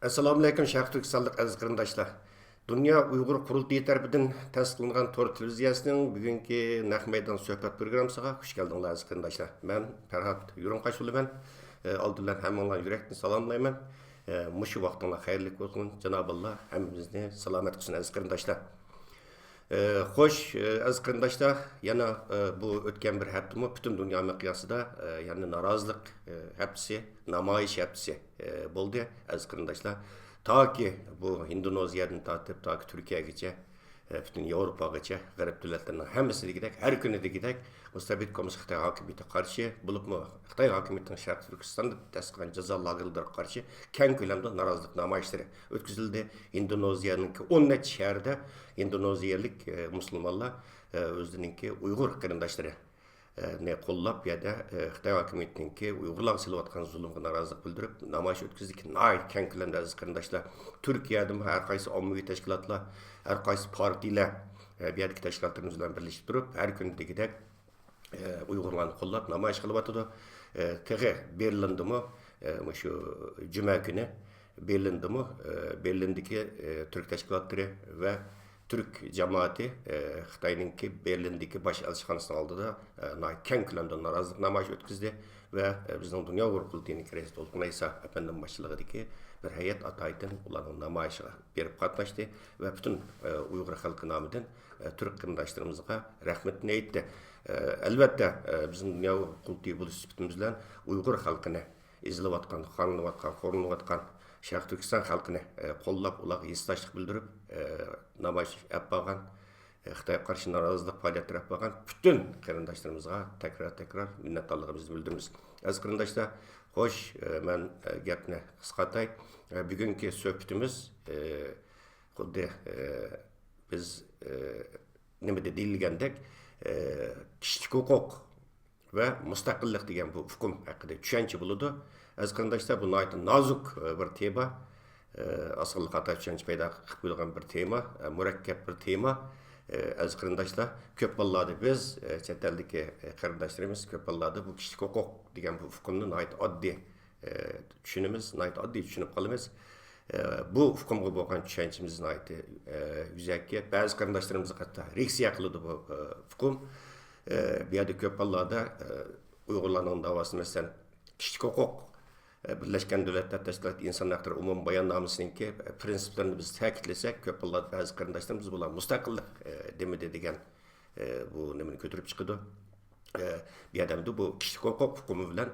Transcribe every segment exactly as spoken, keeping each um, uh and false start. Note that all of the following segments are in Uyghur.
ئەسسالامۇئەلەيكۇم، شەرقىي تۈركىستانلىق ئەزىز قېرىنداشلار! دۇنيا ئۇيغۇر قۇرۇلتىيى تەرىپىدىن تەسىس قىلىنغان تور تېلېۋىزىيەسىنىڭ بۈگۈنكى نەق مەيدان سۆھبەت پروگراممىسىغا خۇش كەلدىڭلار، ئەزىز قېرىنداشلار. مەن پەرھات يۇرۇڭقاش بولىمەن. ئالدى بىلەن ھەممىڭلارنى يۈرەكتىن سالاملايمەن. مۇشۇ ۋاقتىڭلار خەيرلىك بولسۇن. جانابى ئاللا ھەممىمىزنى سالامەت قىلسۇن، ئەزىز قېرىنداشلار. ئە، خوش، ئە، ئەزىز قېرىنداشلار، يەنە، ئە، بۇ ئۆتكەن بىر ھەپتىمۇ پۈتۈن دۇنيا مىقياسىدا، ئە، يەنە نارازىلىق، ئە، ھەپتىسى، نامايىش ھەپتىسى، ئە، بولدى، ئەزىز قېرىنداشلار. تاكى بۇ ھىندونېزىيەدىن تارتىپ تاكى تۈركىيەگىچە، ئە، پۈتۈن ياۋروپاغىچە، غەرب دۆلەتلىرىنىڭ ھەممىسى دېگۈدەك، ھەر كۈنى دېگۈدەك مۇستەبىت كوممۇنىست خىتاي ھاكىمىيىتىگە قارشى، بولۇپمۇ خىتاي ھاكىمىيىتىنىڭ شەرقىي تۈركىستاندا تەسىس قىلغان جازا لاگېرلىرىغا قارشى كەڭ كۆلەمدە نارازىلىق نامايىشلىرى ئۆتكۈزۈلدى. ھىندونېزىيەنىڭكى ئون نەچچە شەھىرىدە ھىندونېزىيەلىك، ئە، مۇسۇلمانلار، ئە، ئۆزلىرىنىڭكى ئۇيغۇر قېرىنداشلىرى، ئە، نى قوللاپ، يەنە، ئە، خىتاي ھاكىمىيىتىنىڭكى ئۇيغۇرلارغا سېلىۋاتقان زۇلۇمغا نارازىلىق بىلدۈرۈپ، نامايىش ئۆتكۈزدى. ناھايىتى كەڭ كۆلەمدە، ئەزىز قېرىنداشلار، تۈركىيەدىمۇ ھەر قايسى ئاممىۋى تەشكىلاتلار، ھەر قايسى پارتىيىلەر، ئە، بۇ يەردىكى تەشكىلاتلىرىمىز بىلەن بىرلىشىپ تۇرۇپ، ھەر كۈنى دېگۈدەك ئە، ئۇيغۇرلارنى قوللاپ نامايىش قىلىۋاتىدۇ. ئە، تېخى بېرلىندىمۇ، ئە، مۇشۇ جۈمە كۈنى بېرلىندىمۇ، ئە، بېرلىندىكى، ئە، تۈرك تەشكىلاتلىرى ۋە تۈرك جامائىتى، ئە، خىتاينىڭكى بېرلىندىكى باش ئەلچىخانىسىنىڭ ئالدىدا، ئە، ناھايىتى كەڭ كۆلەمدە نارازىلىق نامايىشى ئۆتكۈزدى ۋە، ئە، بىزنىڭ دۇنيا ئۇيغۇر قۇرۇلتىيىنىڭكى رەئىسى دولقۇن ئەيسا ئەپەندىنىڭ باشچىلىقىدىكى بىر ھەيئەت ئاتايىتىن ئۇلارنىڭ نامايىشىغا بېرىپ قاتناشتى ۋە پۈتۈن، ئە، ئۇيغۇر خەلقى نامىدىن، ئە، تۈرك قېرىنداشلىرىمىزغا رەھمىتىنى ئېيتتى. ئە، ئەلۋەتتە، ئە، بىزنىڭ دۇنيا قۇرۇلتىيى بولۇش سۈپىتىمىز بىلەن ئۇيغۇر خەلقىنى، ئېزىلىۋاتقان، قارىلىنىۋاتقان، خورلىنىۋاتقان شەرقىي تۈركىستان خەلقىنى، ئە، قوللاپ، ئۇلارغا ھېسداشلىق بىلدۈرۈپ، ئە، نامايىش ئەپ بارغان، ئە، خىتايغا قارشى نارازىلىق پائالىيەتلىرى ئەپ بارغان پۈتۈن قېرىنداشلىرىمىزغا تەكرار، تەكرار مىننەتدارلىقىمىزنى بىلدۈرىمىز. ئەزىز قېرىنداشلار، خوش، ئە، مەن، ئە، گەپنى قىسقارتاي. ئە، بۈگۈنكى سۆھبىتىمىز، ئە، خۇددى، ئە، بىز، ئە، نېمىدە دېيىلگەندەك، ئە، كىشىلىك ھوقۇق ۋە مۇستەقىللىق دېگەن بۇ ئۇقۇم ھەققىدە چۈشەنچە بولىدۇ. ئەزىز قېرىنداشلار، بۇ ناھايىتى نازۇك، ئە، بىر تېما. ئە، ئاز سانلىق خاتا چۈشەنچە پەيدا قىلىپ قويىدىغان بىر تېما، ئە، مۇرەككەپ بىر تېما. ئە، ئەزىز قېرىنداشلار، كۆپ ھاللاردا بىز، ئە، چەت ئەلدىكى، ئە، قېرىنداشلىرىمىز كۆپ ھاللاردا بۇ كىشىلىك ھوقۇق دېگەن بۇ ئۇقۇمنى ناھايىتى ئاددىي ئە، چۈشىنىمىز، ناھايىتى ئاددىي چۈشىنىپ قالىمىز. ئە، بۇ ئۇقۇمغا بولغان چۈشەنچىمىز ناھايىتى، ئە، يۈزەكى. بەزى قېرىنداشلىرىمىز ھەتتا رېئاكسىيە قىلىدۇ بۇ، ئە، ئۇقۇم. ئە، بۇ يەردە كۆپ ھاللاردا، ئە، ئۇيغۇرلارنىڭ داۋاسى، مەسىلەن، كىشىلىك ھوقۇق، ئە، بىرلەشكەن دۆلەتلەر تەشكىلاتى ئىنسان ھەقلىرى ئومۇمىي باياننامىسىنىڭكى، ئە، پىرىنسىپلىرىنى بىز تەكىتلىسەك، كۆپ ھاللاردا بەزى قېرىنداشلىرىمىز بۇلار مۇستەقىللىق، ئە، دېمىدى دېگەن، ئە، بۇ نېمىنى كۆتۈرۈپ چىقىدۇ. ئە، بۇ يەردە ئەمدى بۇ كىشىلىك ھوقۇق ئۇقۇمى بىلەن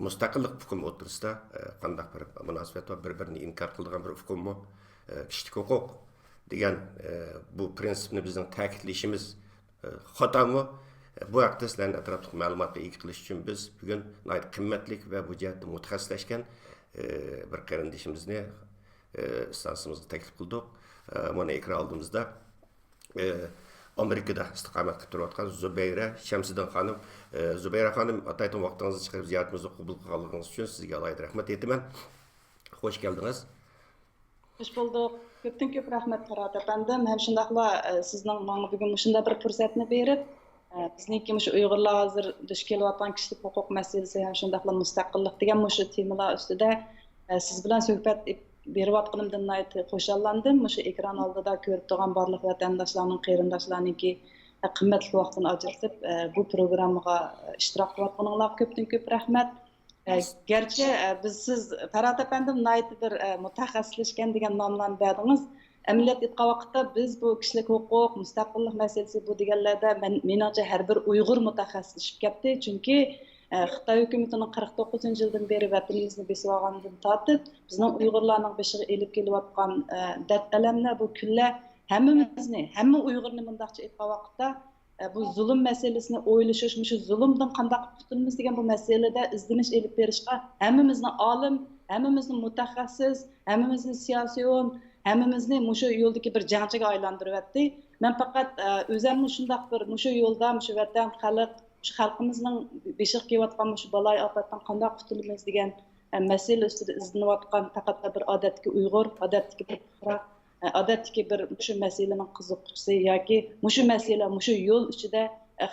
مۇستەقىللىق ئۇقۇمى ئوتتۇرىسىدا، ئە، قانداق بىر مۇناسىۋەت بار، بىر-بىرىنى ئىنكار قىلىدىغان بىر ئۇقۇممۇ؟ ئە، كىشىلىك ھوقۇق دېگەن، ئە، بۇ پىرىنسىپنى بىزنىڭ تەكىتلىشىمىز، ئە، خاتامۇ؟ ئە، بۇ ھەقتە سىلەرنى ئەتراپلىق مەلۇماتقا ئىگە قىلىش ئۈچۈن بىز بۈگۈن ناھايىتى قىممەتلىك ۋە بۇ جەھەتتە مۇتەخەسسىسلەشكەن، ئە، بىر قېرىندىشىمىزنى، ئە، ئىستانسىمىزغا تەكلىپ قىلدۇق. ئە، مانا ئېكران ئالدىمىزدا. ئە، ئامېرىكىدا ئىستىقامەت قىلىپ تۇرۇۋاتقان زۇبەيرە شەمسىدىن خانىم. ئە، زۇبەيرە خانىم، ئاتايتىن ۋاقتىڭىزنى چىقىرىپ زىيارىتىمىزنى قوبۇل قىلغانلىقىڭىز ئۈچۈن سىزگە ئالاھىدە رەھمەت ئېيتىمەن. خوش كەلدىڭىز. خوش بولدۇق. كۆپتىن كۆپ رەھمەت، پەرھات ئەپەندىم. ھەم شۇنداقلا، ئە، سىزنىڭ ماڭا بۈگۈن مۇشۇنداق بىر پۇرسەتنى بېرىپ، ئە، بىزنىڭكى مۇشۇ ئۇيغۇرلار ھازىر دۇچ كېلىۋاتقان كىشىلىك ھوقۇق مەسىلىسى ھەم شۇنداقلا مۇستەقىللىق دېگەن مۇشۇ تېمىلار ئۈستىدە، ئە، سىز بىلەن سۆھبەت ئېلىپ بېرىۋاتقىنىمدىن ناھايىتى خۇشاللاندىم. مۇشۇ ئېكران ئالدىدا كۆرۈپ تۇرغان بارلىق ۋەتەنداشلارنىڭ، قېرىنداشلارنىڭكى، ئە، قىممەتلىك ۋاقتىنى ئاجرىتىپ، ئە، بۇ پروگراممىغا، ئە، ئىشتىراك قىلىۋاتقىنىڭلارغا كۆپتىن كۆپ رەھمەت. ئە، گەرچە، ئە، بىز، سىز، پەرھات ئەپەندىم ناھايىتى بىر، ئە، مۇتەخەسسىسلەشكەن دېگەن ناملارنى بەردىڭىز. ئەمەلىيەتتە ئېيتقان ۋاقىتتا بىز بۇ كىشىلىك ھوقۇق، مۇستەقىللىق مەسىلىسى بۇ دېگەنلەردە مەن، مېنىڭچە ھەر بىر ئۇيغۇر مۇتەخەسسىسلىشىپ كەتتى. چۈنكى، ئە، خىتاي ھۆكۈمىتىنىڭ قىرىق توققۇزىنچى يىلدىن بېرى ۋەتىنىمىزنى بېسىۋالغاندىن تارتىپ، بىزنىڭ ئۇيغۇرلارنىڭ بېشىغا ئېلىپ كېلىۋاتقان، ئە، دەرد-ئەلەملەر بۇ كۈنلەر ھەممىمىزنى، ھەممە ئۇيغۇرنى مۇنداقچە ئېيتقان ۋاقىتتا، ئە، بۇ زۇلۇم مەسىلىسىنى ئويلىشىش، مۇشۇ زۇلۇمدىن قانداق قۇتۇلىمىز دېگەن بۇ مەسىلىدە ئىزدىنىش ئېلىپ بېرىشقا ھەممىمىزنى ئالىم، ھەممىمىزنى مۇتەخەسسىس، ھەممىمىزنى سىياسىيون، ھەممىمىزنى مۇشۇ يولدىكى بىر جەڭچىگە ئايلاندۇرۇۋەتتى. مەن پەقەت، ئە، ئۆزەممۇ شۇنداق بىر مۇشۇ يولدا، مۇشۇ ۋەتەن، خەلق، مۇشۇ خەلقىمىزنىڭ بېشىغا كېلىۋاتقان مۇشۇ بالايىئاپەتتىن قانداق قۇتۇلىمىز دېگەن، ئە، مەسىلە ئۈستىدە ئىزدىنىۋاتقان پەقەتلا بىر ئادەتتىكى ئۇيغۇر، ئادەتتىكى بىر پۇقرا، ئادەتتىكى بىر مۇشۇ مەسىلىنىڭ قىزىققۇچىسى ياكى مۇشۇ مەسىلە، مۇشۇ يول ئىچىدە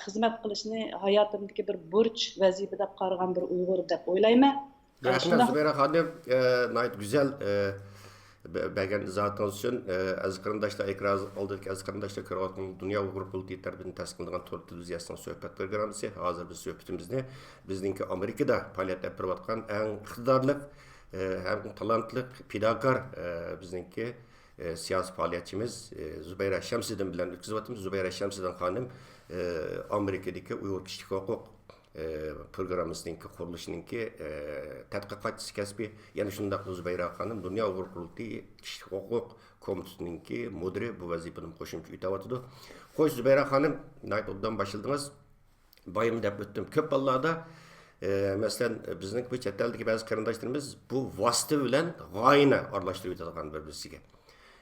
خىزمەت قىلىشنى ھاياتىمدىكى بىر بۇرچ، ۋەزىپە دەپ قارىغان بىر ئۇيغۇر دەپ ئويلايمەن. رەھمەت، شۇنداق. زۇبەيرە خانىم، ئە، ناھايىتى گۈزەل، ئە، بە-، بەرگەن ئىزاھاتىڭىز ئۈچۈن، ئە، ئەزىز قېرىنداشلار، ئېكران ئالدىدىكى ئەزىز قېرىنداشلار كۆرۈۋاتقان دۇنيا ئۇيغۇر قۇرۇلتىيى تەرىپىدىن تەسىس قىلىنغان تور تېلېۋىزىيەسىنىڭ سۆھبەت پروگراممىسى. ھازىر بىز سۆھبىتىمىزنى بىزنىڭكى ئامېرىكىدا پائالىيەت ئېلىپ بېرىۋاتقان ئەڭ ئىقتىدارلىق، ئە، ھەم تالانتلىق، پىداكار، ئە، بىزنىڭكى، ئە، سىياسىي پائالىيەتچىمىز، ئە، زۇبەيرە شەمسىدىن بىلەن ئۆتكۈزۈۋاتىمىز. زۇبەيرە شەمسىدىن خانىم، ئە، ئامېرىكىدىكى ئۇيغۇر كىشىلىك ھوقۇق ئى، پروگراممىسىنىڭكى قۇرۇلۇشىنىڭكى، ئى، تەتقىقاتچىسى كەسپى، يەنە شۇنداقلا زۇبەيرە خانىم دۇنيا ئۇيغۇر قۇرۇلتىيى كىشىلىك ھوقۇق كومىتېتىنىڭكى مۇدىرى، بۇ ۋەزىپىدىمۇ قوشۇمچە ئۆتەۋاتىدۇ. خوش، زۇبەيرە خانىم، ناھايىتى ئوبدان باشلىدىڭىز. بايام دەپ ئۆتتۈم، كۆپ ھاللاردا، ئى، مەسىلەن، بىزنىڭ بۇ چەت ئەلدىكى بەزى قېرىنداشلىرىمىز بۇ ۋاسىتە بىلەن غايىنى ئارىلاشتۇرۇۋېتىدىغان بىر-بىرسىگە.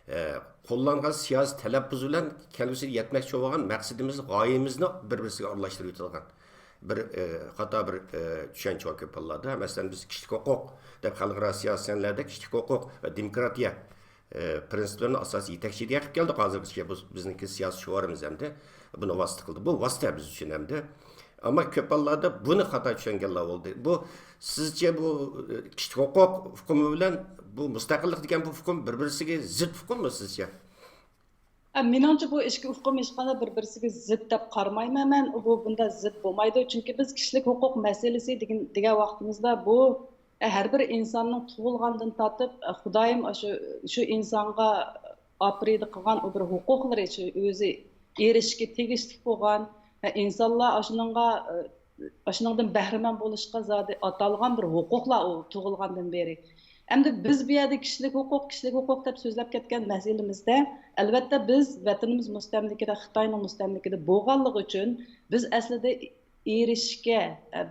ئە، قوللانغان سىياسىي تەلەپپۇز بىلەن كەلگۈسىدە يەتمەكچى بولغان مەقسىتىمىز، غايىمىزنى بىر-بىرسىگە ئارىلاشتۇرۇۋېتىدىغان بىر، ئە، خاتا بىر، ئە، چۈشەنچە بار كۆپ ھاللاردا. مەسىلەن، بىز كىشىلىك ھوقۇق دەپ خەلقئارا سىياسىي سەھنىلەردە كىشىلىك ھوقۇق ۋە دېموكراتىيە، ئە، پىرىنسىپلىرىنى ئاساسىي يېتەكچى ئىدىيە قىلىپ كەلدۇق. ھازىرغىچە بۇ بىزنىڭكى سىياسىي شوئارىمىز ئەمدى بۇنى ۋاسىتە قىلدى. بۇ ۋاسىتە بىز ئۈچۈن ئەمدى. ئەمما كۆپ ھاللاردا بۇنى خاتا چۈشەنگەنلەر بولدى. بۇ سىزچە بۇ، ئە، كىشىلىك ھوقۇق ئۇقۇمى بىلەن بۇ مۇستەقىللىق دېگەن بۇ ئۇقۇم بىر-بىرسىگە زىت ئۇقۇممۇ سىزچە؟ ئە، مېنىڭچە بۇ ئىككى ئۇقۇم ھېچقانداق بىر-بىرسىگە زىت دەپ قارىمايمەن مەن. بۇ بۇنداق زىت بولمايدۇ. چۈنكى بىز كىشىلىك ھوقۇق مەسىلىسى دېگەن، دېگەن ۋاقتىمىزدا بۇ، ئە، ھەر بىر ئىنساننىڭ تۇغۇلغاندىن تارتىپ، ئە، خۇدايىم شۇ، شۇ ئىنسانغا ئاپىرىدە قىلغان ئۇ بىر ھوقۇقلىرى، شۇ ئۆزى ئېرىشىشكە تېگىشلىك بولغان، ئە، ئىنسانلار ئاشۇنىڭغا، ئە، ئاشۇنىڭدىن بەھرىمەن بولۇشقا زادى ئاتالغان بىر ھوقۇقلار ئۇ تۇغۇلغاندىن بېرى. ئەمدى بىز بۇ يەردە كىشىلىك ھوقۇق، كىشىلىك ھوقۇق دەپ سۆزلەپ كەتكەن مەزگىلىمىزدە، ئەلۋەتتە، بىز ۋەتىنىمىز مۇستەملىكىدە، خىتاينىڭ مۇستەملىكىدە بولغانلىقى ئۈچۈن، بىز ئەسلىدە ئېرىشىشكە،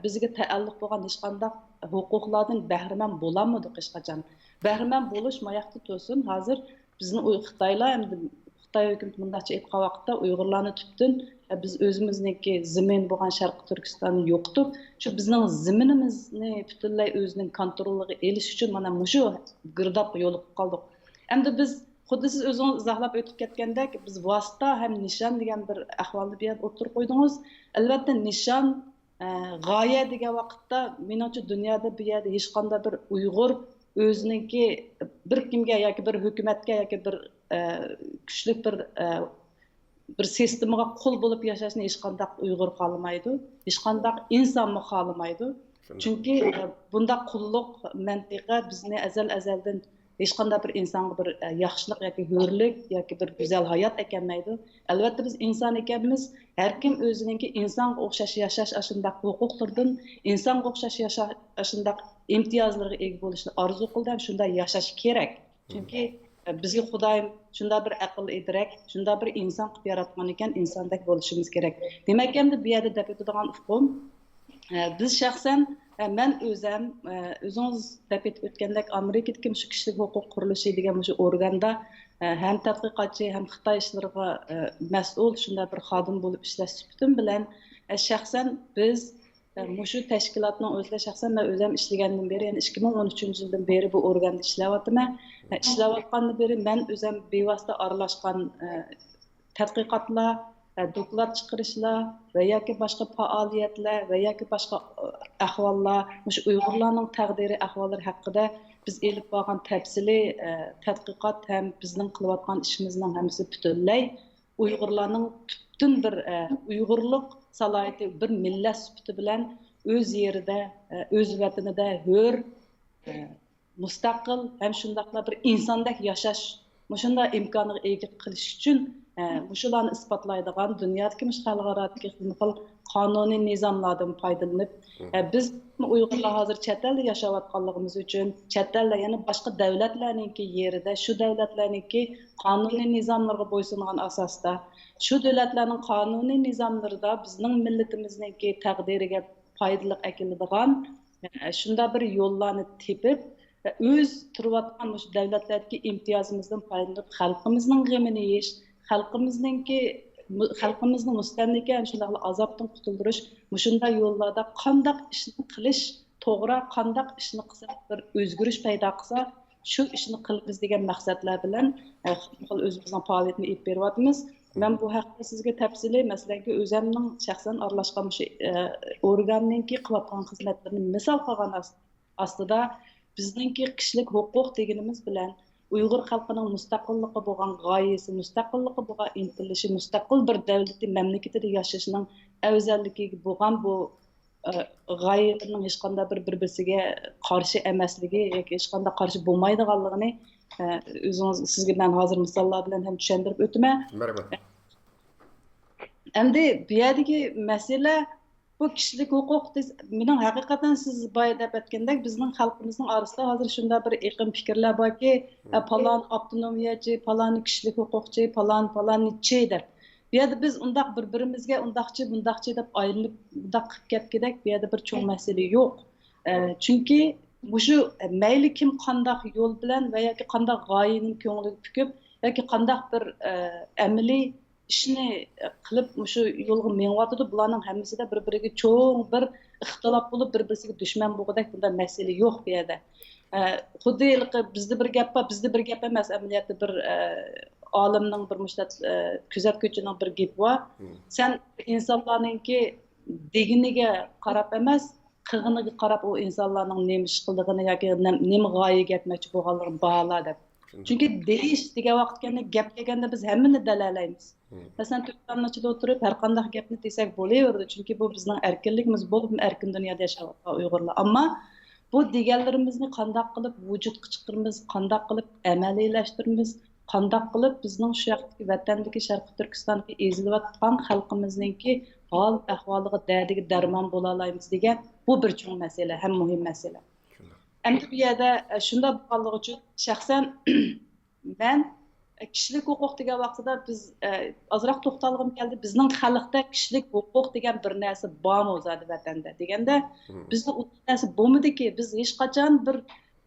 بىزگە تەئەللۇق بولغان ھېچقانداق ھوقۇقلاردىن بەھرىمەن بولالمىدۇق ھېچقاچان. بەھرىمەن بولۇش ماياقتا تۇرسۇن، ھازىر بىزنى ئۇ-، خىتايلار، ئەمدى خىتاي ھۆكۈمىتى مۇنداقچە ئېيتقان ۋاقىتتا، ئۇيغۇرلارنى تۈپتىن، ئە، بىز ئۆزىمىزنىڭكى زېمىن بولغان شەرقىي تۈركىستاننى يوقىتىپ، شۇ بىزنىڭ زېمىنىمىزنى پۈتۈنلەي ئۆزىنىڭ كونترولىغا ئېلىش ئۈچۈن مانا مۇشۇ گىردابقا يولۇقۇپ قالدۇق. ئەمدى بىز، خۇددى سىز ئۆزىڭىز ئىزاھلاپ ئۆتۈپ كەتكەندەك، بىز ۋاسىتە ھەم نىشان دېگەن بىر ئەھۋالنى بۇ يەردە ئوتتۇرىغا قويدىڭىز. ئەلۋەتتە، نىشان، ئە، غايە دېگەن ۋاقىتتا، مېنىڭچە، دۇنيادا بۇ يەردە ھېچقانداق بىر ئۇيغۇر ئۆزىنىڭكى بىر كىمگە ياكى بىر ھۆكۈمەتكە ياكى بىر، ئە، كۈچلۈك بىر، ئە، بىر سىستېمىغا قۇل بولۇپ ياشاشنى ھېچقانداق ئۇيغۇر خالىمايدۇ، ھېچقانداق ئىنسانمۇ خالىمايدۇ. شۇنداق. چۈنكى، ئە، بۇنداق قۇللۇق مەنتىقە بىزنى ئەزەل-ئەزەلدىن ھېچقانداق بىر ئىنسانغا بىر، ئە، ياخشىلىق ياكى ھۆرلۈك ياكى بىر گۈزەل ھايات ئەكەلمەيدۇ. ئەلۋەتتە، بىز ئىنسان ئىكەنمىز، ھەر كىم ئۆزىنىڭكى ئىنسانغا ئوخشاش ياشاش ئاشۇنداق ھوقۇقلىرىدىن، ئىنسانغا ئوخشاش ياشا-، ئاشۇنداق ئىمتىيازلىرىغا ئىگە بولۇشنى ئارزۇ قىلىدۇ ھەم شۇنداق ياشاش كېرەك. چۈنكى، ئە، بىزگە خۇدايىم شۇنداق بىر ئەقىل ئىدراك، شۇنداق بىر ئىنسان قىلىپ ياراتقان ئىكەن، ئىنساندەك بولۇشىمىز كېرەك. دېمەك، ئەمدى بۇ يەردە دەپ ئۆتىدىغان ئۇقۇم، ئە، بىز شەخسەن، ئە، مەن ئۆزەم، ئە، ئۆزىڭىز دەپ ئۆتۈپ ئۆتكەندەك، ئامېرىكىدىكى مۇشۇ كىشىلىك ھوقۇق قۇرۇلۇشى دېگەن مۇشۇ ئورگاندا، ئە، ھەم تەتقىقاتچى، ھەم خىتاي ئىشلىرىغا، ئە، مەسئۇل، شۇنداق بىر خادىم بولۇپ ئىشلەش سۈپىتىم بىلەن، ئە، شەخسەن بىز، ئە، مۇشۇ تەشكىلاتنىڭ ئۆزىدە شەخسەن مەن ئۆزەم ئىشلىگەندىن بېرى، يەنى ئىككى مىڭ ئون ئۈچىنچى يىلدىن بېرى بۇ ئورگاندا ئىشلەۋاتىمەن. ئە، ئىشلەۋاتقاندىن بېرى مەن ئۆزەم بىۋاسىتە ئارىلاشقان، ئە، تەتقىقاتلار، ئە، دوكلات چىقىرىشلار ۋە ياكى باشقا پائالىيەتلەر ۋە ياكى باشقا، ئە، ئەھۋاللار، مۇشۇ ئۇيغۇرلارنىڭ تەقدىرى ئەھۋاللىرى ھەققىدە بىز ئېلىپ بارغان تەپسىلىي، ئە، تەتقىقات ھەم بىزنىڭ قىلىۋاتقان ئىشىمىزنىڭ ھەممىسى پۈتۈنلەي ئۇيغۇرلارنىڭ پۈتۈن بىر، ئە، ئۇيغۇرلۇق سالاھىيىتى، بىر مىللەت سۈپىتى بىلەن ئۆز يېرىدە، ئە، ئۆز ۋەتىنىدە ھۆر، ئە، مۇستەقىل ھەم شۇنداقلا بىر ئىنساندەك ياشاش مۇشۇنداق ئىمكانىغا ئىگە قىلىش ئۈچۈن، ئە، مۇشۇلارنى ئىسپاتلايدىغان دۇنيادىكى مۇشۇ خەلقئارادىكى خىلمۇ خىل قانۇنىي نىزاملاردىن پايدىلىنىپ، ئە، بىز ئۇيغۇرلار ھازىر چەت ئەلدە ياشاۋاتقانلىقىمىز ئۈچۈن، چەت ئەلدە، يەنى باشقا دۆلەتلەرنىڭكى يېرىدە، شۇ دۆلەتلەرنىڭكى قانۇنىي نىزاملىرىغا بويسۇنغان ئاساستا، شۇ دۆلەتلەرنىڭ قانۇنىي نىزاملىرىدا بىزنىڭ مىللىتىمىزنىڭكى تەقدىرىگە پايدىلىق ئەكېلىدىغان، ئە، شۇنداق بىر يوللارنى تېپىپ، ئە، ئۆز تۇرۇۋاتقان مۇشۇ دۆلەتلەردىكى ئىمتىيازىمىزدىن پايدىلىنىپ، خەلقىمىزنىڭ غېمىنى يېيىش، خەلقىمىزنىڭكى، مۇ-، خەلقىمىزنى مۇستەملىكە ھەم شۇنداقلا ئازابتىن قۇتۇلدۇرۇش، مۇشۇنداق يوللاردا قانداق ئىشنى قىلىش توغرا، قانداق ئىشنى قىلساق بىر ئۆزگىرىش پەيدا قىلسا، شۇ ئىشنى قىلىمىز دېگەن مەقسەتلەر بىلەن، ئە، خىلمۇ خىل ئۆزىمىزنىڭ پائالىيىتىنى ئېلىپ بېرىۋاتىمىز. مەن بۇ ھەقتە سىزگە تەپسىلىي، مەسىلەنكى، ئۆزەمنىڭ شەخسەن ئارىلاشقان مۇشۇ، ئە، ئورگاننىڭكى قىلىۋاتقان خىزمەتلىرىنى مىسال قىلغان ئاس-، ئاستىدا، بىزنىڭكى كىشىلىك ھوقۇق دېگىنىمىز بىلەن ئۇيغۇر خەلقىنىڭ مۇستەقىللىقى بولغان غايىسى، مۇستەقىللىقى بولغان ئىنتىلىشى، مۇستەقىل بىر دەۋلىتى مەملىكىتىدە ياشىشىنىڭ ئەۋزەللىكىگە بولغان بۇ، ئە، غايىلىرىنىڭ ھېچقانداق بىر، بىر-، بىرسىگە قارشى ئەمەسلىكى ياكى ھېچقانداق قارشى بولمايدىغانلىقىنى، ئە، ئۆزىڭىز، سىزگە مەن ھازىر مىساللار بىلەن ھەم چۈشەندۈرۈپ ئۆتىمەن. مەرھەمەت. ئەمدى بۇ يەردىكى مەسىلە، بۇ كىشىلىك ھوقۇق دېس-، مېنىڭ ھەقىقەتەن سىز بايا دەپ ئۆتكەندەك، بىزنىڭ خەلقىمىزنىڭ ئارىسىدا ھازىر شۇنداق بىر ئېقىم پىكىرلەر باركى، ئە، پالان ئاپتونومىيەچى، پالان كىشىلىك ھوقۇقچى، پالان، پالانچى دەپ. بۇ يەردە بىز ئۇنداق بىر-بىرىمىزگە ئۇنداقچى، بۇنداقچى دەپ ئايرىلىپ، ئۇنداق قىلىپ كەتكۈدەك بۇ يەردە بىر چوڭ مەسىلە يوق. ئە، چۈنكى مۇشۇ مەيلى كىم قانداق يول بىلەن ۋە ياكى قانداق غايىنى كۆڭلىگە پۈكۈپ ياكى قانداق بىر، ئە، ئەمەلىي ئىشنى قىلىپ مۇشۇ يولغا مېڭىۋاتىدۇ. بۇلارنىڭ ھەممىسىدە بىر-بىرىگە چوڭ بىر ئىختىلاپ بولۇپ، بىر-بىرسىگە دۈشمەن بولغۇدەك بۇنداق مەسىلە يوق بۇ يەردە. ئە، خۇددى ھېلىقى بىزدە بىر گەپ بار، بىزدە بىر گەپ ئەمەس، ئەمەلىيەتتە بىر، ئە، ئالىمنىڭ، بىر مۇشۇنداق، ئە، كۆزەتكۈچىنىڭ بىر گېپى بار. سەن ئىنسانلارنىڭكى دېگىنىگە قاراپ ئەمەس، قىلغىنىغا قاراپ ئۇ ئىنسانلارنىڭ نېمە ئىش قىلىدىغىنى ياكى نېم-، نېمە غايە يەتمەكچى بولغانلىقىنى باھالا دەپ. چۈنكى دېيىش دېگەن ۋاقىت كەلگەندە، گەپ كەلگەندە بىز ھەممىنى دەلەلەيمىز. مەسىلەن، تۆپتاننىڭ ئىچىدە ئولتۇرۇپ ھەر قانداق گەپنى دېسەك بولۇۋېرىدۇ. چۈنكى بۇ بىزنىڭ ئەركىنلىكىمىز، بولۇپمۇ ئەركىن دۇنيادا ياشاۋاتقان ئۇيغۇرلار. ئەمما بۇ دېگەنلىرىمىزنى قانداق قىلىپ ۋۇجۇدقا چىقىرىمىز، قانداق قىلىپ ئەمەلىيلەشتۈرىمىز، قانداق قىلىپ بىزنىڭ شۇ ياقتىكى ۋەتەندىكى شەرقىي تۈركىستاندىكى ئېزىلىۋاتقان خەلقىمىزنىڭكى ھال ئەھۋالىغا، دەردىگە دەرمان بولالايمىز دېگەن بۇ بىر چوڭ مەسىلە ھەم مۇھىم مەسىلە. ئەمدى بۇ يەردە، ئە، شۇنداق بولغانلىقى ئۈچۈن شەخسەن مەن، ئە، كىشىلىك ھوقۇق دېگەن ۋاقتىدا بىز، ئە، ئازراق توختالغۇم كەلدى. بىزنىڭ خەلقتە كىشىلىك ھوقۇق دېگەن بىر نەرسە بارمۇ زادى ۋەتەندە دېگەندە، بىزدە ئۇنداق نەرسە بولمىدىكى، بىز ھېچقاچان بىر،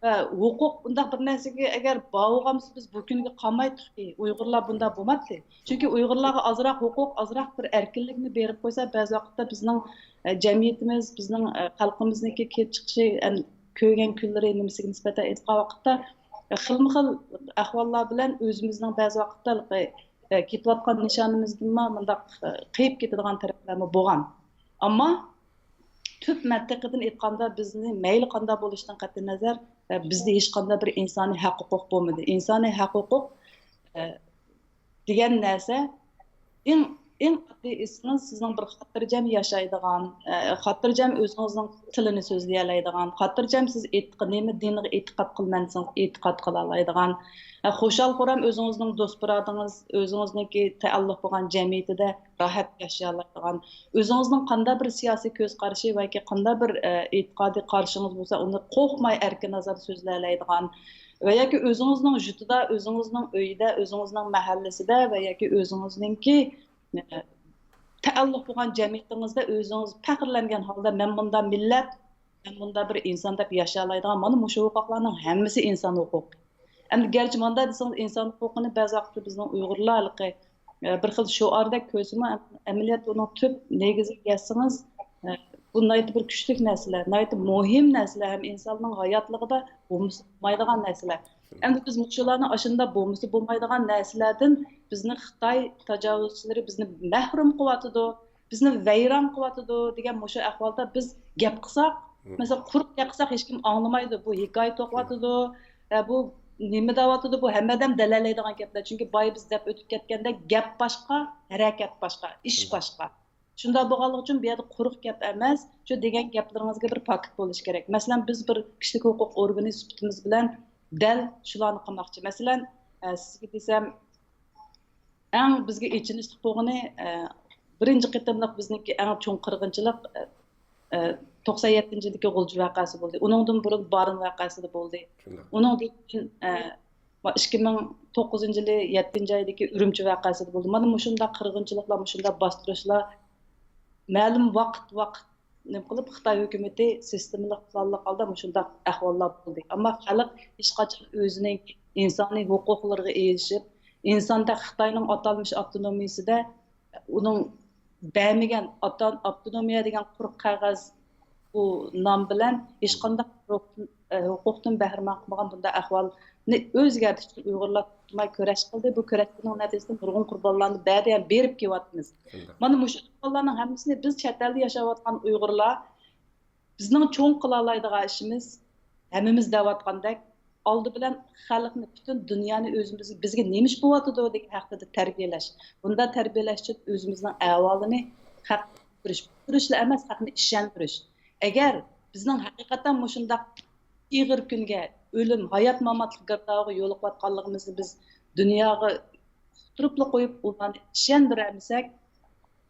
ئە، ھوقۇق ئۇنداق بىر نەرسىگە ئەگەر بار بولغان بولسا، بىز بۇ كۈنگە قالمايتتۇقكى. ئۇيغۇرلار بۇنداق بولماتتى. چۈنكى ئۇيغۇرلارغا ئازراق ھوقۇق، ئازراق بىر ئەركىنلىكنى بېرىپ قويسا، بەزى ۋاقىتتا بىزنىڭ، ئە، جەمئىيىتىمىز، بىزنىڭ، ئە، خەلقىمىزنىڭكى كېلىپ چىقىشى، ئەن-، كۆرگەن كۈنلىرى نېمىسىگە نىسبەتەن ئېيتقان ۋاقىتتا، خىلمۇخىل ئەھۋاللار بىلەن ئۆزىمىزنىڭ بەزى ۋاقىتتا، ئە، كېتىۋاتقان نىشانىمىزدىنمۇ مۇنداق، ئە، قېيىپ كېتىدىغان تەرەپلەرمۇ بولغان. ئەمما تۈپ مەنتىقىدىن ئېيتقاندا، بىزنى مەيلى قانداق بولۇشتىن قەتئىينەزەر، ئە، بىزدە ھېچقانداق بىر ئىنسانىي ھەق-ھوقۇق بولمىدى. ئىنسانىي ھەق-ھوقۇق، ئە، دېگەن نەرسە ئەڭ، ئەڭ ئاددىي ئېيتسىڭىز، سىزنىڭ بىر خاتىرجەم ياشايدىغان، ئە، خاتىرجەم ئۆزىڭىزنىڭ تىلىنى سۆزلىيەلەيدىغان، خاتىرجەم سىز ئېتىق-، نېمە دىنغا ئېتىقاد قىلىمەن دېسىڭىز، ئېتىقاد قىلالايدىغان، ئە، خۇشال-خۇرام ئۆزىڭىزنىڭ دوست-بۇرادىڭىز، ئۆزىڭىزنىڭكى تەئەللۇق بولغان جەمئىيىتىدە راھەت ياشىيالايدىغان، ئۆزىڭىزنىڭ قانداق بىر سىياسىي كۆز قارىشى ۋە ياكى قانداق بىر، ئە، ئېتىقادىي قارىشىڭىز بولسا، ئۇنى قورقماي ئەركىن-ئازاد سۆزلەيەلەيدىغان ۋە ياكى ئۆزىڭىزنىڭ يۇرتىدا، ئۆزىڭىزنىڭ ئۆيىدە، ئۆزىڭىزنىڭ مەھەللىسىدە ۋە ياكى ئۆزىڭىزنىڭكى، ئە، تەئەللۇق بولغان جەمئىيىتىڭىزدە ئۆزىڭىز پەخىرلەنگەن ھالدا، «مەن مۇنداق مىللەت، مەن مۇنداق بىر ئىنسان» دەپ ياشىيالايدىغان مانا مۇشۇ ھوقۇقلارنىڭ ھەممىسى ئىنسان ھوقۇقى. ئەمدى گەرچە مانداق دېسىڭىز، ئىنسان ھوقۇقىنى بەزى ۋاقىتتا بىزنىڭ ئۇيغۇرلار ھېلىقى، ئە، بىر خىل شوئاردەك كۆرسىمۇ، ئەم-، ئەمەلىيەتتە ئۇنىڭ تۈپ نېگىزىگە يەتسىڭىز، ئە، بۇ ناھايىتى بىر كۈچلۈك نەرسىلەر، ناھايىتى مۇھىم نەرسىلەر ھەم ئىنساننىڭ ھاياتلىقىدا بولمىسا بولمايدىغان نەرسىلەر. ئەمدى بىز مۇشۇلارنى ئاشۇنداق بولمىسا بولمايدىغان نەرسىلەردىن بىزنى خىتاي تاجاۋۇزچىلىرى بىزنى مەھرۇم قىلىۋاتىدۇ، بىزنى ۋەيران قىلىۋاتىدۇ دېگەن مۇشۇ ئەھۋالدا بىز گەپ قىلساق، مەسىلەن، قۇرۇق گەپ قىلساق ھېچكىم ئاڭلىمايدۇ. بۇ ھېكايە توقۇۋاتىدۇ، ئە، بۇ نېمە دەۋاتىدۇ، بۇ ھەممە ئادەم دەلەللەيدىغان گەپلەر. چۈنكى بايا بىز دەپ ئۆتۈپ كەتكەندەك گەپ باشقا، ھەرىكەت باشقا، ئىش باشقا. شۇنداق بولغانلىقى ئۈچۈن بۇ يەردە قۇرۇق گەپ ئەمەس، شۇ دېگەن گەپلىرىڭىزگە بىر پاكىت بولۇشى كېرەك. مەسىلەن، بىز بىر كىشىلىك ھوقۇق ئورگىنى سۈپىتىمىز بىلەن دەل شۇلارنى قىلماقچى. مەسىلەن، ئە، سىزگە دېسەم، ئەڭ بىزگە ئېچىنىشلىق بولغىنى، ئە، بىرىنچى قېتىملىق بىزنىڭكى ئەڭ چوڭ قىرغىنچىلىق، ئە، ئە، توقسان يەتتىنچى يىلدىكى غۇلجا ۋەقەسى بولدى. ئۇنىڭدىن بۇرۇن بارىن ۋەقەسىدە بولدى. ئۇنىڭدىن كېيىن، ئە، ئىككى مىڭ توققۇزىنچى يىلى يەتتىنچى ئايدىكى ئۈرۈمچى ۋەقەسىدە بولدى. مانا مۇشۇنداق قىرغىنچىلىقلار، مۇشۇنداق باستۇرۇشلار مەلۇم ۋاقىت، ۋاقىت نېمە قىلىپ، خىتاي ھۆكۈمىتى سىستېمىلىق پىلانلىق ھالدا مۇشۇنداق ئەھۋاللار بولدى. ئەمما خەلق ھېچقاچان ئۆزىنىڭ ئىنسانىي ھوقۇقلىرىغا ئېرىشىپ، ئىنساندەك خىتاينىڭ ئاتالمىش ئاپتونومىيىسىدە ئۇنىڭ بەرمىگەن ئاپتونومىيە دېگەن قۇرۇق قەغەز، بۇ نام بىلەن ھېچقانداق ھوقۇقتىن، ھوقۇقتىن بەھرىمەن قىلمىغان بۇنداق ئەھۋالنى ئۆزگەرتىش ئۈچۈن ئۇيغۇرلار توختىماي كۈرەش قىلدى. بۇ كۈرەشنىڭ نەتىجىسىدە نۇرغۇن قۇربانلارنى بەردى، يەنى بېرىپ كېلىۋاتىمىز. مانا مۇشۇ قۇربانلارنىڭ ھەممىسىنى بىز چەت ئەلدە ياشاۋاتقان ئۇيغۇرلار، بىزنىڭ چوڭ قىلالايدىغان ئىشىمىز، ھەممىمىز دەۋاتقاندەك، ئالدى بىلەن خەلقنى، پۈتۈن دۇنيانى ئۆزىمىز، بىزگە نېمە ئىش بولۇۋاتىدۇ دېگەن ھەققىدە تەربىيەلەش. بۇنداق تەربىيەلەش ئۈچۈن ئۆزىمىزنىڭ ئەھۋالىنى خەق كۆرۈش، كۆرۈشلا ئەمەس، خەقنى ئىشەندۈرۈش. ئەگەر بىزنىڭ ھەقىقەتەن مۇشۇنداق ئېغىر كۈنگە، ئۆلۈم، ھايات-ماماتلىق گىردابىغا يولۇقۇۋاتقانلىقىمىزنى بىز دۇنياغا ئۇقتۇرۇپلا قويۇپ، ئۇلارنى ئىشەندۈرەلمىسەك،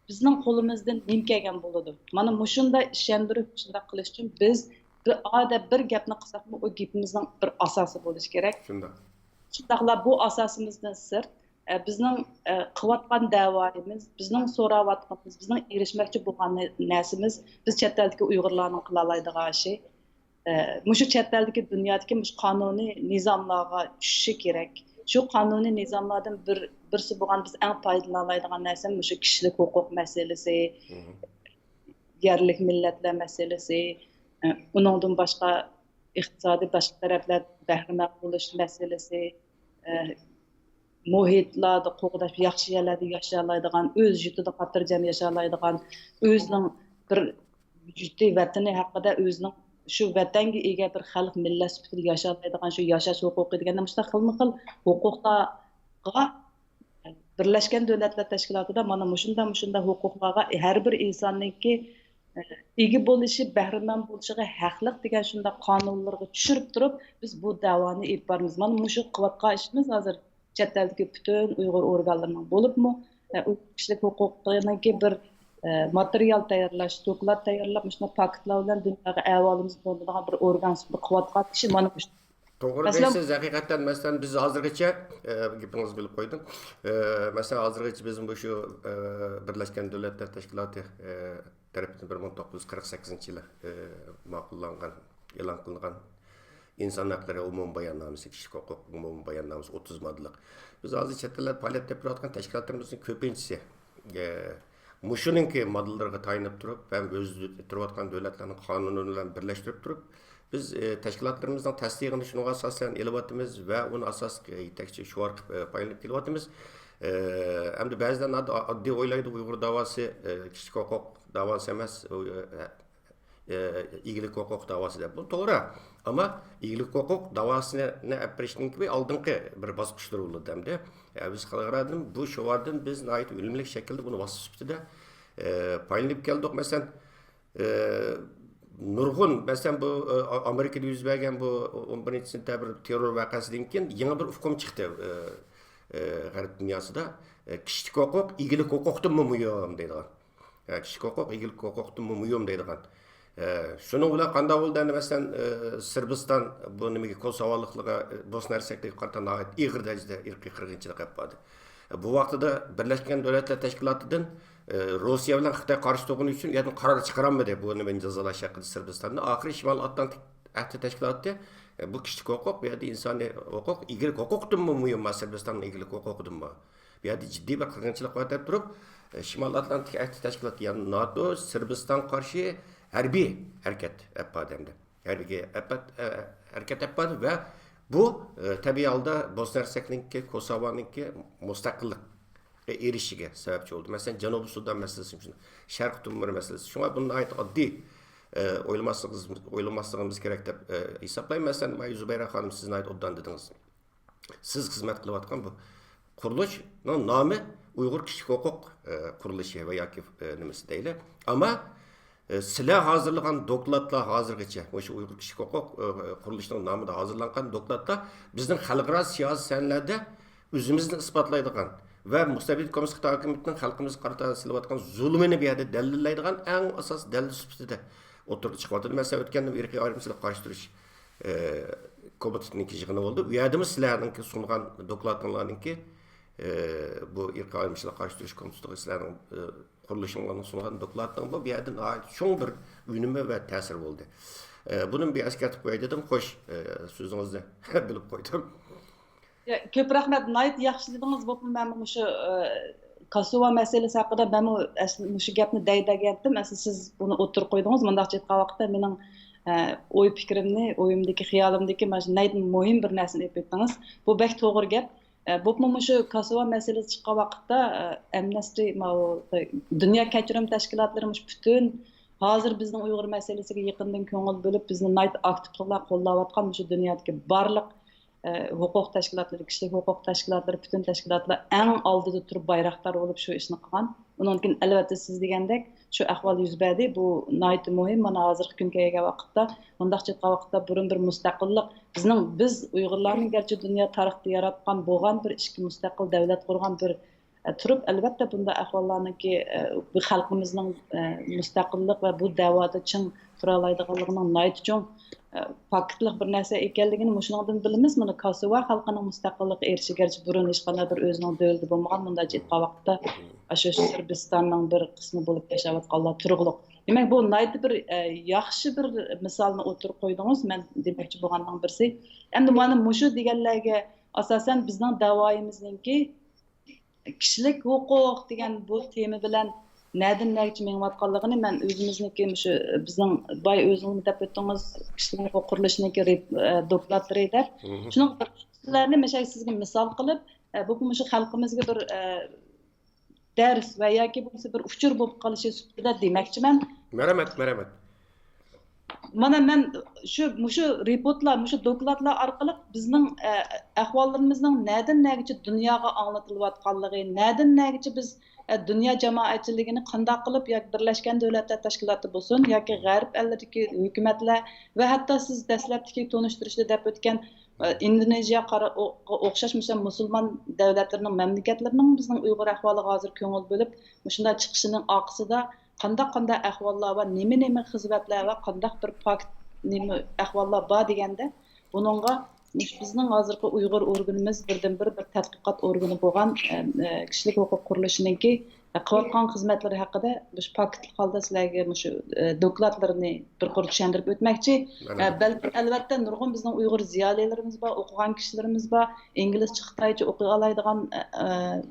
بىزنىڭ قولىمىزدىن نېمە كەلگەن بولىدۇ؟ مانا مۇشۇنداق ئىشەندۈرۈپ، شۇنداق قىلىش ئۈچۈن بىز بىر ئادەم بىر گەپنى قىلساقمۇ، ئۇ گېپىمىزنىڭ بىر ئاساسى بولۇشى كېرەك. شۇنداق. شۇنداقلا بۇ ئاساسىمىزدىن سىرت، ئە، بىزنىڭ، ئە، قىلىۋاتقان دەۋايىمىز، بىزنىڭ سوراۋاتقىنىمىز، بىزنىڭ ئېرىشمەكچى بولغان نە-، نەرسىمىز، بىز چەت ئەلدىكى ئۇيغۇرلارنىڭ قىلالايدىغان ئىشى، ئە، مۇشۇ چەت ئەلدىكى، دۇنيادىكى مۇشۇ قانۇنىي نىزاملارغا چۈشۈشى كېرەك. شۇ قانۇنىي نىزاملاردىن بىر، بىرسى بولغان، بىز ئەڭ پايدىلىنالايدىغان نەرسە مۇشۇ كىشىلىك ھوقۇق مەسىلىسى، مم. يەرلىك مىللەتلەر مەسىلىسى، ئە، ئۇنىڭدىن باشقا ئىقتىسادىي باشقا تەرەپلەر بەھرىمەن بولۇش مەسىلىسى، ئە، مۇھىتلاردا قوغداش، ياخشى يەرلەردە ياشايالايدىغان، ئۆز يۇرتىدا خاتىرجەم ياشايالايدىغان، ئۆزىنىڭ بىر ۋۇجۇدى، ۋەتىنى ھەققىدە، ئۆزىنىڭ شۇ ۋەتەنگە ئىگە بىر خەلق، مىللەت سۈپىتىدە ياشايالايدىغان شۇ ياشاش ھوقۇقى دېگەندە مۇشۇنداق خىلمۇ خىل ھوقۇقلارغا بىرلەشكەن دۆلەتلەر تەشكىلاتىدا مانا مۇشۇنداق، مۇشۇنداق ھوقۇقلارغا ھەر بىر ئىنساننىڭكى، ئە، ئىگە بولۇشى، بەھرىمەن بولۇشىغا ھەقلىق دېگەن شۇنداق قانۇنلارغا چۈشۈرۈپ تۇرۇپ، بىز بۇ دەۋانى ئېلىپ بارىمىز. مانا مۇشۇ قىلىۋاتقان ئىشىمىز ھازىر چەت ئەلدىكى پۈتۈن ئۇيغۇر ئورگانلىرىنىڭ، بولۇپمۇ، ئە، ئۇيغۇر كىشىلىك ھوقۇقىنىڭكى بىر، ئە، ماتېرىيال تەييارلاش، دوكلات تەييارلاپ، مۇشۇنداق پاكىتلار بىلەن دۇنياغا ئەھۋالىمىزنى تونۇتىدىغان بىر ئورگان سۈپىتىدە قىلىۋاتقان ئىشى مانا مۇشۇ. توغرا مەسىلەن، دەيسىز، ھەقىقەتەن. مەسىلەن، بىز ھازىرغىچە، ئە، گېپىڭىزنى بۆلۈپ قويدۇم. ئە، مەسىلەن، ھازىرغىچە بىزمۇ شۇ، ئە، بىرلەشكەن دۆلەتلەر تەشكىلاتى، ئە، تەرىپىدىن بىر مىڭ توققۇز يۈز قىرىق سەككىزىنچى يىلى، ئە، ماقۇللانغان، ئېلان قىلىنغان ئىنسان ھەقلىرى ئومۇمىي باياننامىسى، كىشىلىك ھوقۇق ئومۇمىي باياننامىسى ئوتتۇز ماددىلىق. بىز ھازىر چەت ئەللەردە پائالىيەت ئېلىپ بېرىۋاتقان تەشكىلاتلىرىمىزنىڭ كۆپىنچىسى، ئە، مۇشۇنىڭكى ماددىلىرىغا تايىنىپ تۇرۇپ ھەم ئۆزى تۇرۇۋاتقان دۆلەتلەرنىڭ قانۇنى بىلەن بىرلەشتۈرۈپ تۇرۇپ، بىز، ئە، تەشكىلاتلىرىمىزنىڭ تەستىقىنى شۇنىڭغا ئاساسەن ئېلىۋاتىمىز ۋە ئۇنى ئاساسلىق، ئە، يېتەكچى شوئار قىلىپ، ئە، پايدىلىنىپ كېلىۋاتىمىز. ئە، ئەمدى بەزىلەر ئاد-، ئاددىي ئويلايدۇ، ئۇيغۇر داۋاسى، ئە، كىشىلىك ھوقۇق داۋاسى ئەمەس، ئۇ، ئە، ئە، ئىگىلىك ھوقۇق داۋاسى دەپ. بۇ توغرا. ئەمما ئىگىلىك ھوقۇق داۋاسىنى ئەپ بېرىشنىڭكى بىر ئالدىنقى بىر باسقۇچلىرى بولىدۇ ئەمدى. ئە، بىز خەلقئارادىن بۇ شوئاردىن بىز ناھايىتى ئۈنۈملۈك شەكىلدە بۇنى ۋاسىتە سۈپىتىدە، ئە، پايدىلىنىپ كەلدۇق. مەسىلەن، ئە، نۇرغۇن، مەسىلەن، بۇ، ئە، ئامېرىكىدا يۈز بەرگەن بۇ ئون بىرىنچى سېنتەبىر تېررور ۋەقەسىدىن كېيىن يېڭى بىر ئۇقۇم چىقتى، ئە، ئە، غەرب دۇنياسىدا. ئە، كىشىلىك ھوقۇق ئىگىلىك ھوقۇقتىنمۇ مۇھىم دەيدىغان. ئە، كىشىلىك ھوقۇق ئىگىلىك ھوقۇقتىنمۇ مۇھىم دەيدىغان. ئە، شۇنىڭ بىلەن قانداق بولدى ئەمدى، مەسىلەن، ئە، سىربىستان بۇ نېمىگە، كوسوۋالىقلىرىغا، ئە، بوسنە ھەرسەكلىكىگە قارىتا ناھايىتى ئېغىر دەرىجىدە ئىرقىي قىرغىنچىلىق ئېلىپ باردى. ئە، بۇ ۋاقتىدا بىرلەشكەن دۆلەتلەر تەشكىلاتىدىن، ئە، روسىيە بىلەن خىتاي قارشى تۇرغىنى ئۈچۈن ئۇ يەردىن قارار چىقىرالمىدى بۇ نېمىنى جازالاش ھەققىدە سىربىستاننى. ئاخىرى شىمال ئاتلانتىك ئەھدى تەشكىلاتى، ئە، بۇ كىشىلىك ھوقۇق، بۇ يەردە ئىنسانىي ھوقۇق، ئىگىلىك ھوقۇقتىنمۇ مۇھىم، سىربىستاننىڭ ئىگىلىك ھوقۇقىدىنمۇ؟ بۇ يەردە جىددىي بىر قىرغىنچىلىق بار دەپ تۇرۇپ، ئە، شىمال ئاتلانتىك ئەھدى تەشكىلاتى، يەنى ناتو سىربىستانغا قارشى ھەربىي ھەرىكەت ئەپ باردى ئەمدى. ھەربىي ئەپ-، ئە، ھەرىكەت ئەپ باردى ۋە بۇ، ئە، تەبىئىي ھالدا بوسنە ھەرسەكنىڭكى، كوسوۋونىڭكى مۇستەقىللىققا ئېرىشىشىگە سەۋەبچى بولدى. مەسىلەن، جەنۇبىي سۇدان مەسىلىسى شۇنداق، شەرقىي تىمور مەسىلىسى. شۇڭا بۇنى ناھايىتى ئاددىي، ئە، ئويلىماسلىقىمىز، ئويلىماسلىقىمىز كېرەك دەپ، ئە، ھېسابلايمەن. مەسىلەن، مانا زۇبەيرە خانىم، سىز ناھايىتى ئوبدان دېدىڭىز. سىز خىزمەت قىلىۋاتقان بۇ قۇرۇلۇشنىڭ نامى ئۇيغۇر كىشىلىك ھوقۇق، ئە، قۇرۇلۇشى ۋە ياكى، ئە، نېمىسى دەيلى. ئەمما، ئە، سىلەر ھازىرلىغان دوكلاتلار ھازىرغىچە، مۇشۇ ئۇيغۇر كىشىلىك ھوقۇق، ئە، قۇرۇلۇشىنىڭ نامىدا ھازىرلانغان دوكلاتلار بىزنىڭ خەلقئارا سىياسىي سەھنىلەردە ئۆزىمىزنى ئىسپاتلايدىغان ۋە مۇستەبىت كوممۇنىست خىتاي ھاكىمىيىتىنىڭ خەلقىمىزگە قارىتا سېلىۋاتقان زۇلۇمىنى بۇ يەردە دەلىللەيدىغان ئەڭ ئاساسىي دەلىل سۈپىتىدە ئوتتۇرىغا چىقىۋاتىدۇ. مەسىلەن، ئۆتكەندە ئىرقىي ئايرىمچىلىققا قارشى تۇرۇش، ئە، كومىتېتىنىڭكى يىغىنى بولدى. ئۇ يەردىمۇ سىلەرنىڭكى سۇنغان دوكلاتىڭلارنىڭكى، ئە، بۇ ئىرقىي ئايرىمچىلىققا قارشى تۇرۇش كومىتېتىغا سىلەرنىڭ، ئە، قۇرۇلۇشۇڭلارنىڭ سۇنغان دوكلاتىڭ بۇ، بۇ يەردە ناھايىتى چوڭ بىر ئۈنۈمى ۋە تەسىرى بولدى. ئە، بۇنى بىر ئەسكەرتىپ قوياي دېدىم. خوش، ئە، سۆزىڭىزنى بۆلۈپ قويدۇم. يا، كۆپ رەھمەت، ناھايىتى ياخشى دېدىڭىز. بولۇپمۇ مەنمۇ مۇشۇ، ئە، كاسوۋا مەسىلىسى ھەققىدە مەنمۇ ئەسلى مۇشۇ گەپنى دەي دېگەنتىم. ئەسلى سىز بۇنى ئوتتۇرىغا قويدىڭىز. مۇنداقچە ئېيتقان ۋاقىتتا مېنىڭ، ئە، ئوي پىكرىمنى، ئويۇمدىكى، خىيالىمدىكى مانا شۇ ناھايىتى مۇھىم بىر نەرسىنى ئېلىپ ئۆتتىڭىز. بۇ بەك توغرا گەپ. ئە، بولۇپمۇ مۇشۇ كاسوۋا مەسىلىسى چىققان ۋاقىتتا، ئە، ئەمنەستى، ماۋۇ، ئە، دۇنيا كەچۈرۈم تەشكىلاتلىرى مۇشۇ پۈتۈن ھازىر بىزنىڭ ئۇيغۇر مەسىلىسىگە يېقىندىن كۆڭۈل بۆلۈپ، بىزنى ناھايىتى ئاكتىپ قوللاۋاتقان مۇشۇ دۇنيادىكى بارلىق ھوقۇق تەشكىلاتلىرى، كىشىلىك ھوقۇق تەشكىلاتلىرى، پۈتۈن تەشكىلاتلار ئەڭ ئالدىدا تۇرۇپ بايراقدار بولۇپ شۇ ئىشنى قىلغان. ئۇنىڭدىن كېيىن، ئەلۋەتتە، سىز دېگەندەك شۇ ئەھۋال يۈز بەردى. بۇ ناھايىتى مۇھىم. مانا ھازىرقى كۈنگە كەلگەن ۋاقىتتا، مۇنداقچە ئېيتقان ۋاقىتتا، بۇرۇن بىر مۇستەقىللىق، بىزنىڭ، بىز ئۇيغۇرلارنىڭ گەرچە دۇنيا تارىخىدا ياراتقان بولغان بىر ئىككى مۇستەقىل دۆلەت قۇرغان بىر، ئە، تۇرۇپ، ئەلۋەتتە، بۇنداق ئەھۋاللارنىڭكى، ئە، بۇ خەلقىمىزنىڭ، ئە، مۇستەقىللىق ۋە بۇ دەۋادا چىڭ تۇرالايدىغانلىقىنىڭ ناھايىتى چوڭ، ئە، پاكىتلىق بىر نەرسە ئىكەنلىكىنى مۇشۇنىڭدىن بىلىمىز. مانا كاسىۋا خەلقىنىڭ مۇستەقىللىققا ئېرىشىشى، گەرچە بۇرۇن ھېچقانداق بىر ئۆزىنىڭ دۆلىتى بولمىغان، مۇنداقچە ئېيتقان ۋاقىتتا ئاشۇ سىربىستاننىڭ بىر قىسمى بولۇپ ياشاۋاتقانلار تۇرۇقلۇق. دېمەك، بۇ ناھايىتى بىر، ئە، ياخشى بىر مىسالنى ئوتتۇرىغا قويدىڭىز. مەن دېمەكچى بولغاننىڭ بىرسى، ئەمدى مانا مۇشۇ دېگەنلەرگە ئاساسەن بىزنىڭ دەۋايىمىزنىڭكى كىشىلىك ھوقۇق دېگەن بۇ تېما بىلەن نەدىن نەگىچە مېڭىۋاتقانلىقىنى مەن ئۆزىمىزنىڭكى مۇشۇ بىزنىڭ باي ئۆزىڭىز دەپ ئۆتتىڭىز، كىشىلىك ھوقۇق قۇرۇلۇشىنىڭكى رېپ-، ئە، دوكلاتلىرى دەپ. شۇنىڭ سىلەرنى مەشە سىزگە مىسال قىلىپ، ئە، بۇ مۇشۇ خەلقىمىزگە بىر، ئە، دەرس ۋە ياكى بولمىسا بىر ئۇچۇر بولۇپ قالىشى سۈپىتىدە دېمەكچىمەن. مەرھەمەت، مەرھەمەت. مانا مەن شۇ، مۇشۇ رېپورتلار، مۇشۇ دوكلاتلار ئارقىلىق بىزنىڭ، ئە، ئەھۋاللىرىمىزنىڭ نەدىن نەگىچە دۇنياغا ئاڭلىتىلىۋاتقانلىقى، نەدىن نەگىچە بىز، ئە، دۇنيا جامائەتچىلىكىنى قانداق قىلىپ ياكى بىرلەشكەن دۆلەتلەر تەشكىلاتى بولسۇن ياكى غەرب ئەللىرىدىكى ھۆكۈمەتلەر ۋە ھەتتا سىز دەسلەپتىكى تونۇشتۇرۇشتا دەپ ئۆتكەن، ئە، ئىندونېزىيە قارا-، ئو-، ئوخشاش مۇشۇ مۇسۇلمان دۆلەتلىرىنىڭ مەملىكەتلىرىنىڭ بىزنىڭ ئۇيغۇر ئەھۋالىغا ھازىر كۆڭۈل بۆلۈپ مۇشۇنداق چىقىشىنىڭ ئارقىسىدا قانداق، قانداق ئەھۋاللار بار، نېمە، نېمە خىزمەتلەر ۋە قانداق بىر پاكت، نېمە ئەھۋاللار بار دېگەندە، بۇنىڭغا مۇشۇ بىزنىڭ ھازىرقى ئۇيغۇر ئورگىنىمىز بىردىنبىر بىر تەتقىقات ئورگىنى بولغان، ئە، ئە، كىشىلىك ھوقۇق قۇرۇلۇشىنىڭكى، ئە، قىلىۋاتقان خىزمەتلىرى ھەققىدە مۇشۇ پاكىتلىق ھالدا سىلەرگە مۇشۇ، ئە، دوكلاتلىرىنى بىر قۇر چۈشەندۈرۈپ ئۆتمەكچى. ئە، بەلكى، ئەلۋەتتە، نۇرغۇن بىزنىڭ ئۇيغۇر زىيالىيلىرىمىز بار، ئوقۇغان كىشىلىرىمىز بار، ئىنگلىزچە، خىتايچە ئوقۇيالايدىغان، ئە، ئە،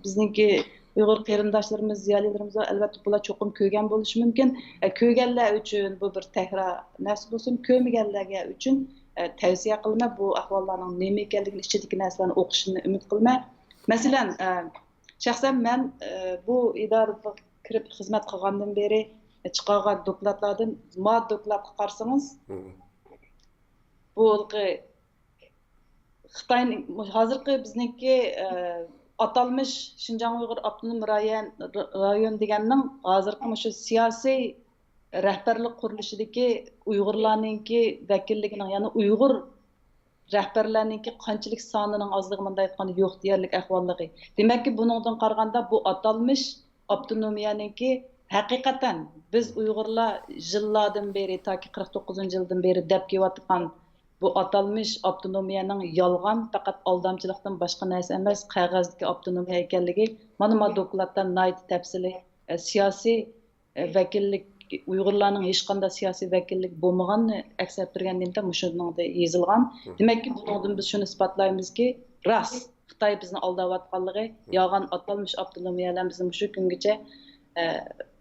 بىزنىڭكى ئۇيغۇر قېرىنداشلىرىمىز، زىيالىيلىرىمىز بار. ئەلۋەتتە، بۇلار چوقۇم كۆرگەن بولۇشى مۇمكىن. ئە، كۆرگەنلەر ئۈچۈن بۇ بىر تەكرار نەرسە بولسۇن، كۆرمىگەنلەرگە ئۈچۈن، ئە، تەۋسىيە قىلىمەن. بۇ ئەھۋاللارنىڭ نېمە ئىكەنلىكىنى، ئىچىدىكى نەرسىلەرنى ئوقۇشىنى ئۈمىد قىلىمەن. مەسىلەن، ئە، شەخسەن مەن، ئە، بۇ ئىدارىگە كىرىپ خىزمەت قىلغاندىن بېرى چىقارغان دوكلاتلاردىن، ما دوكلاتقا قارىسىڭىز، بۇ ھېلىقى خىتاينىڭ ھازىرقى بىزنىڭكى، ئە، ئاتالمىش شىنجاڭ ئۇيغۇر ئاپتونوم رايون، رايون دېگەننىڭ ھازىرقى مۇشۇ سىياسىي رەھبەرلىك قۇرۇلۇشىدىكى ئۇيغۇرلارنىڭكى ۋەكىللىكىنىڭ، يەنى ئۇيغۇر رەھبەرلەرنىڭكى قانچىلىك سانىنىڭ ئازلىقى، مۇنداق ئېيتقاندا يوق دېيەرلىك ئەھۋاللىقى. دېمەككى، بۇنىڭدىن قارىغاندا بۇ ئاتالمىش ئاپتونومىيەنىڭكى ھەقىقەتەن بىز ئۇيغۇرلار يىللاردىن بېرى، تاكى قىرىق توققۇزىنچى يىلدىن بېرى دەپ كېلىۋاتقان بۇ ئاتالمىش ئاپتونومىيەنىڭ يالغان، پەقەت ئالدامچىلىقتىن باشقا نەرسە ئەمەس، قەغەزدىكى ئاپتونومىيە ئىكەنلىكى، مانا، ما دوكلاتتا ناھايىتى تەپسىلىي، ئە، سىياسىي، ئە، ۋەكىللىك، ئۇيغۇرلارنىڭ ھېچقانداق سىياسىي ۋەكىللىك بولمىغاننى ئەكس ئەتتۈرگەن نېمىدە مۇشۇنىڭدا يېزىلغان. دېمەككى، بۇنىڭدىن بىز شۇنى ئىسپاتلايمىزكى، راست، خىتاي بىزنى ئالداۋاتقانلىقى، يالغان ئاتالمىش ئاپتونومىيەلەر بىزنى مۇشۇ كۈنگىچە، ئە،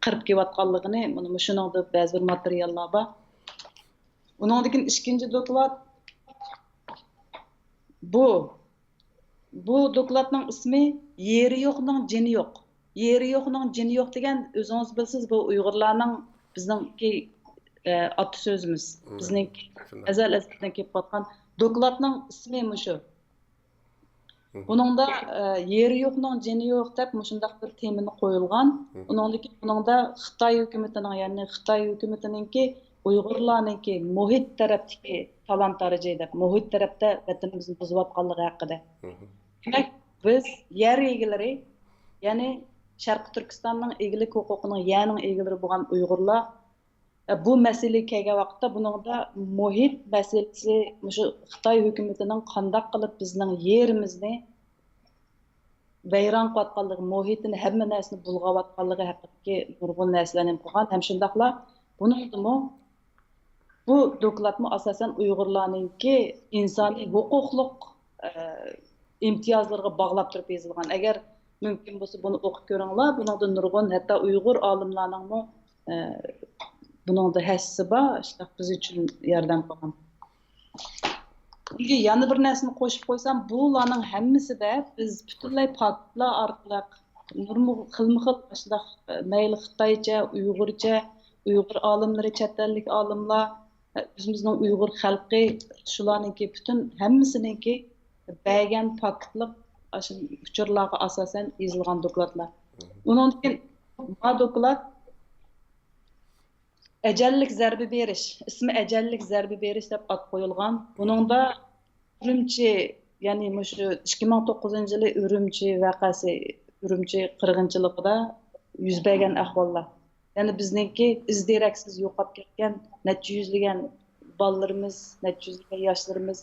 قىرىپ كېلىۋاتقانلىقىنى، مانا مۇشۇنىڭدا بەزى بىر ماتېرىياللار بار. ئۇنىڭدىن كېيىن ئىككىنچى دوكلات، بۇ، بۇ دوكلاتنىڭ ئىسمى يېرى يوقنىڭ جېنى يوق. يېرى يوقنىڭ جېنى يوق دېگەن، ئۆزىڭىز بىلىسىز، بۇ ئۇيغۇرلارنىڭ، بىزنىڭكى، ئە، ئاتا سۆزىمىز. بىزنىڭكى ئەزەل-ئەزەلدىن كېلىپ قالغان دوكلاتنىڭ ئىسمى مۇشۇ. بۇنىڭدا، ئە، يېرى يوقنىڭ جېنى يوق دەپ مۇشۇنداق بىر تېمىنى قويۇلغان. ئۇنىڭدىكى، بۇنىڭدا خىتاي ھۆكۈمىتىنىڭ، يەنى خىتاي ھۆكۈمىتىنىڭكى ئۇيغۇرلارنىڭكى مۇھىت تەرەپتىكى تالان-تارىجى دەپ، مۇھىت تەرەپتە ۋەتىنىمىزنى بۇزۇۋاتقانلىقى ھەققىدە. دېمەك، بىز يەر ئىگىلىرى، يەنى شەرقىي تۈركىستاننىڭ ئىگىلىك ھوقۇقىنىڭ، يەرنىڭ ئىگىلىرى بولغان ئۇيغۇرلار، بۇ مەسىلىگە كەلگەن ۋاقىتتا، بۇنىڭدا مۇھىت مەسىلىسى، مۇشۇ خىتاي ھۆكۈمىتىنىڭ قانداق قىلىپ بىزنىڭ يېرىمىزنى ۋەيران قىلىۋاتقانلىقى، مۇھىتىنى، ھەممە نەرسىنى بۇلغاۋاتقانلىقى ھەققىدىكى نۇرغۇن نەرسىلەرنى قىلغان. ھەم شۇنداقلا بۇنىڭدىمۇ، بۇ دوكلاتمۇ ئاساسەن ئۇيغۇرلارنىڭكى ئىنسانىي ھوقۇقلۇق، ئە، ئىمتىيازلىرىغا باغلاپ تۇرۇپ يېزىلغان. ئەگەر مۇمكىن بولسا، بۇنى ئوقۇپ كۆرۈڭلار. بۇنىڭدا نۇرغۇن، ھەتتا ئۇيغۇر ئالىملارنىڭمۇ، ئە، بۇنىڭدا ھەسسىسى بار، شۇنداق بىز ئۈچۈن ياردەم قىلغان. چۈنكى يەنە بىر نەرسىنى قوشۇپ قويسام، بۇلارنىڭ ھەممىسىدە بىز پۈتۈنلەي پاكىتلار ئارقىلىق نۇرمۇ-، خىلمۇ خىل ئاشۇنداق، مەيلى خىتايچە، ئۇيغۇرچە، ئۇيغۇر ئالىملىرى، چەت ئەللىك ئالىملار، ئۆزىمىزنىڭ ئۇيغۇر خەلقى، شۇلارنىڭكى پۈتۈن ھەممىسىنىڭكى بەرگەن پاكىتلىق ئاشۇ ئۇچۇرلارغا ئاساسەن يېزىلغان دوكلاتلار. ئۇنىڭدىن كېيىن ما دوكلات ئەجەللىك زەربە بېرىش، ئىسمى ئەجەللىك زەربە بېرىش دەپ ئات قويۇلغان. بۇنىڭدا ئۈرۈمچى، يەنى مۇشۇ ئىككى مىڭ توققۇزىنچى يىلى ئۈرۈمچى ۋەقەسى، ئۈرۈمچى قىرغىنچىلىقىدا يۈز بەرگەن ئەھۋاللار. يەنى بىزنىڭكى ئىز دېرەكسىز يوقاپ كەتكەن نەچچە يۈزلىگەن بالىلىرىمىز، نەچچە يۈزلىگەن ياشلىرىمىز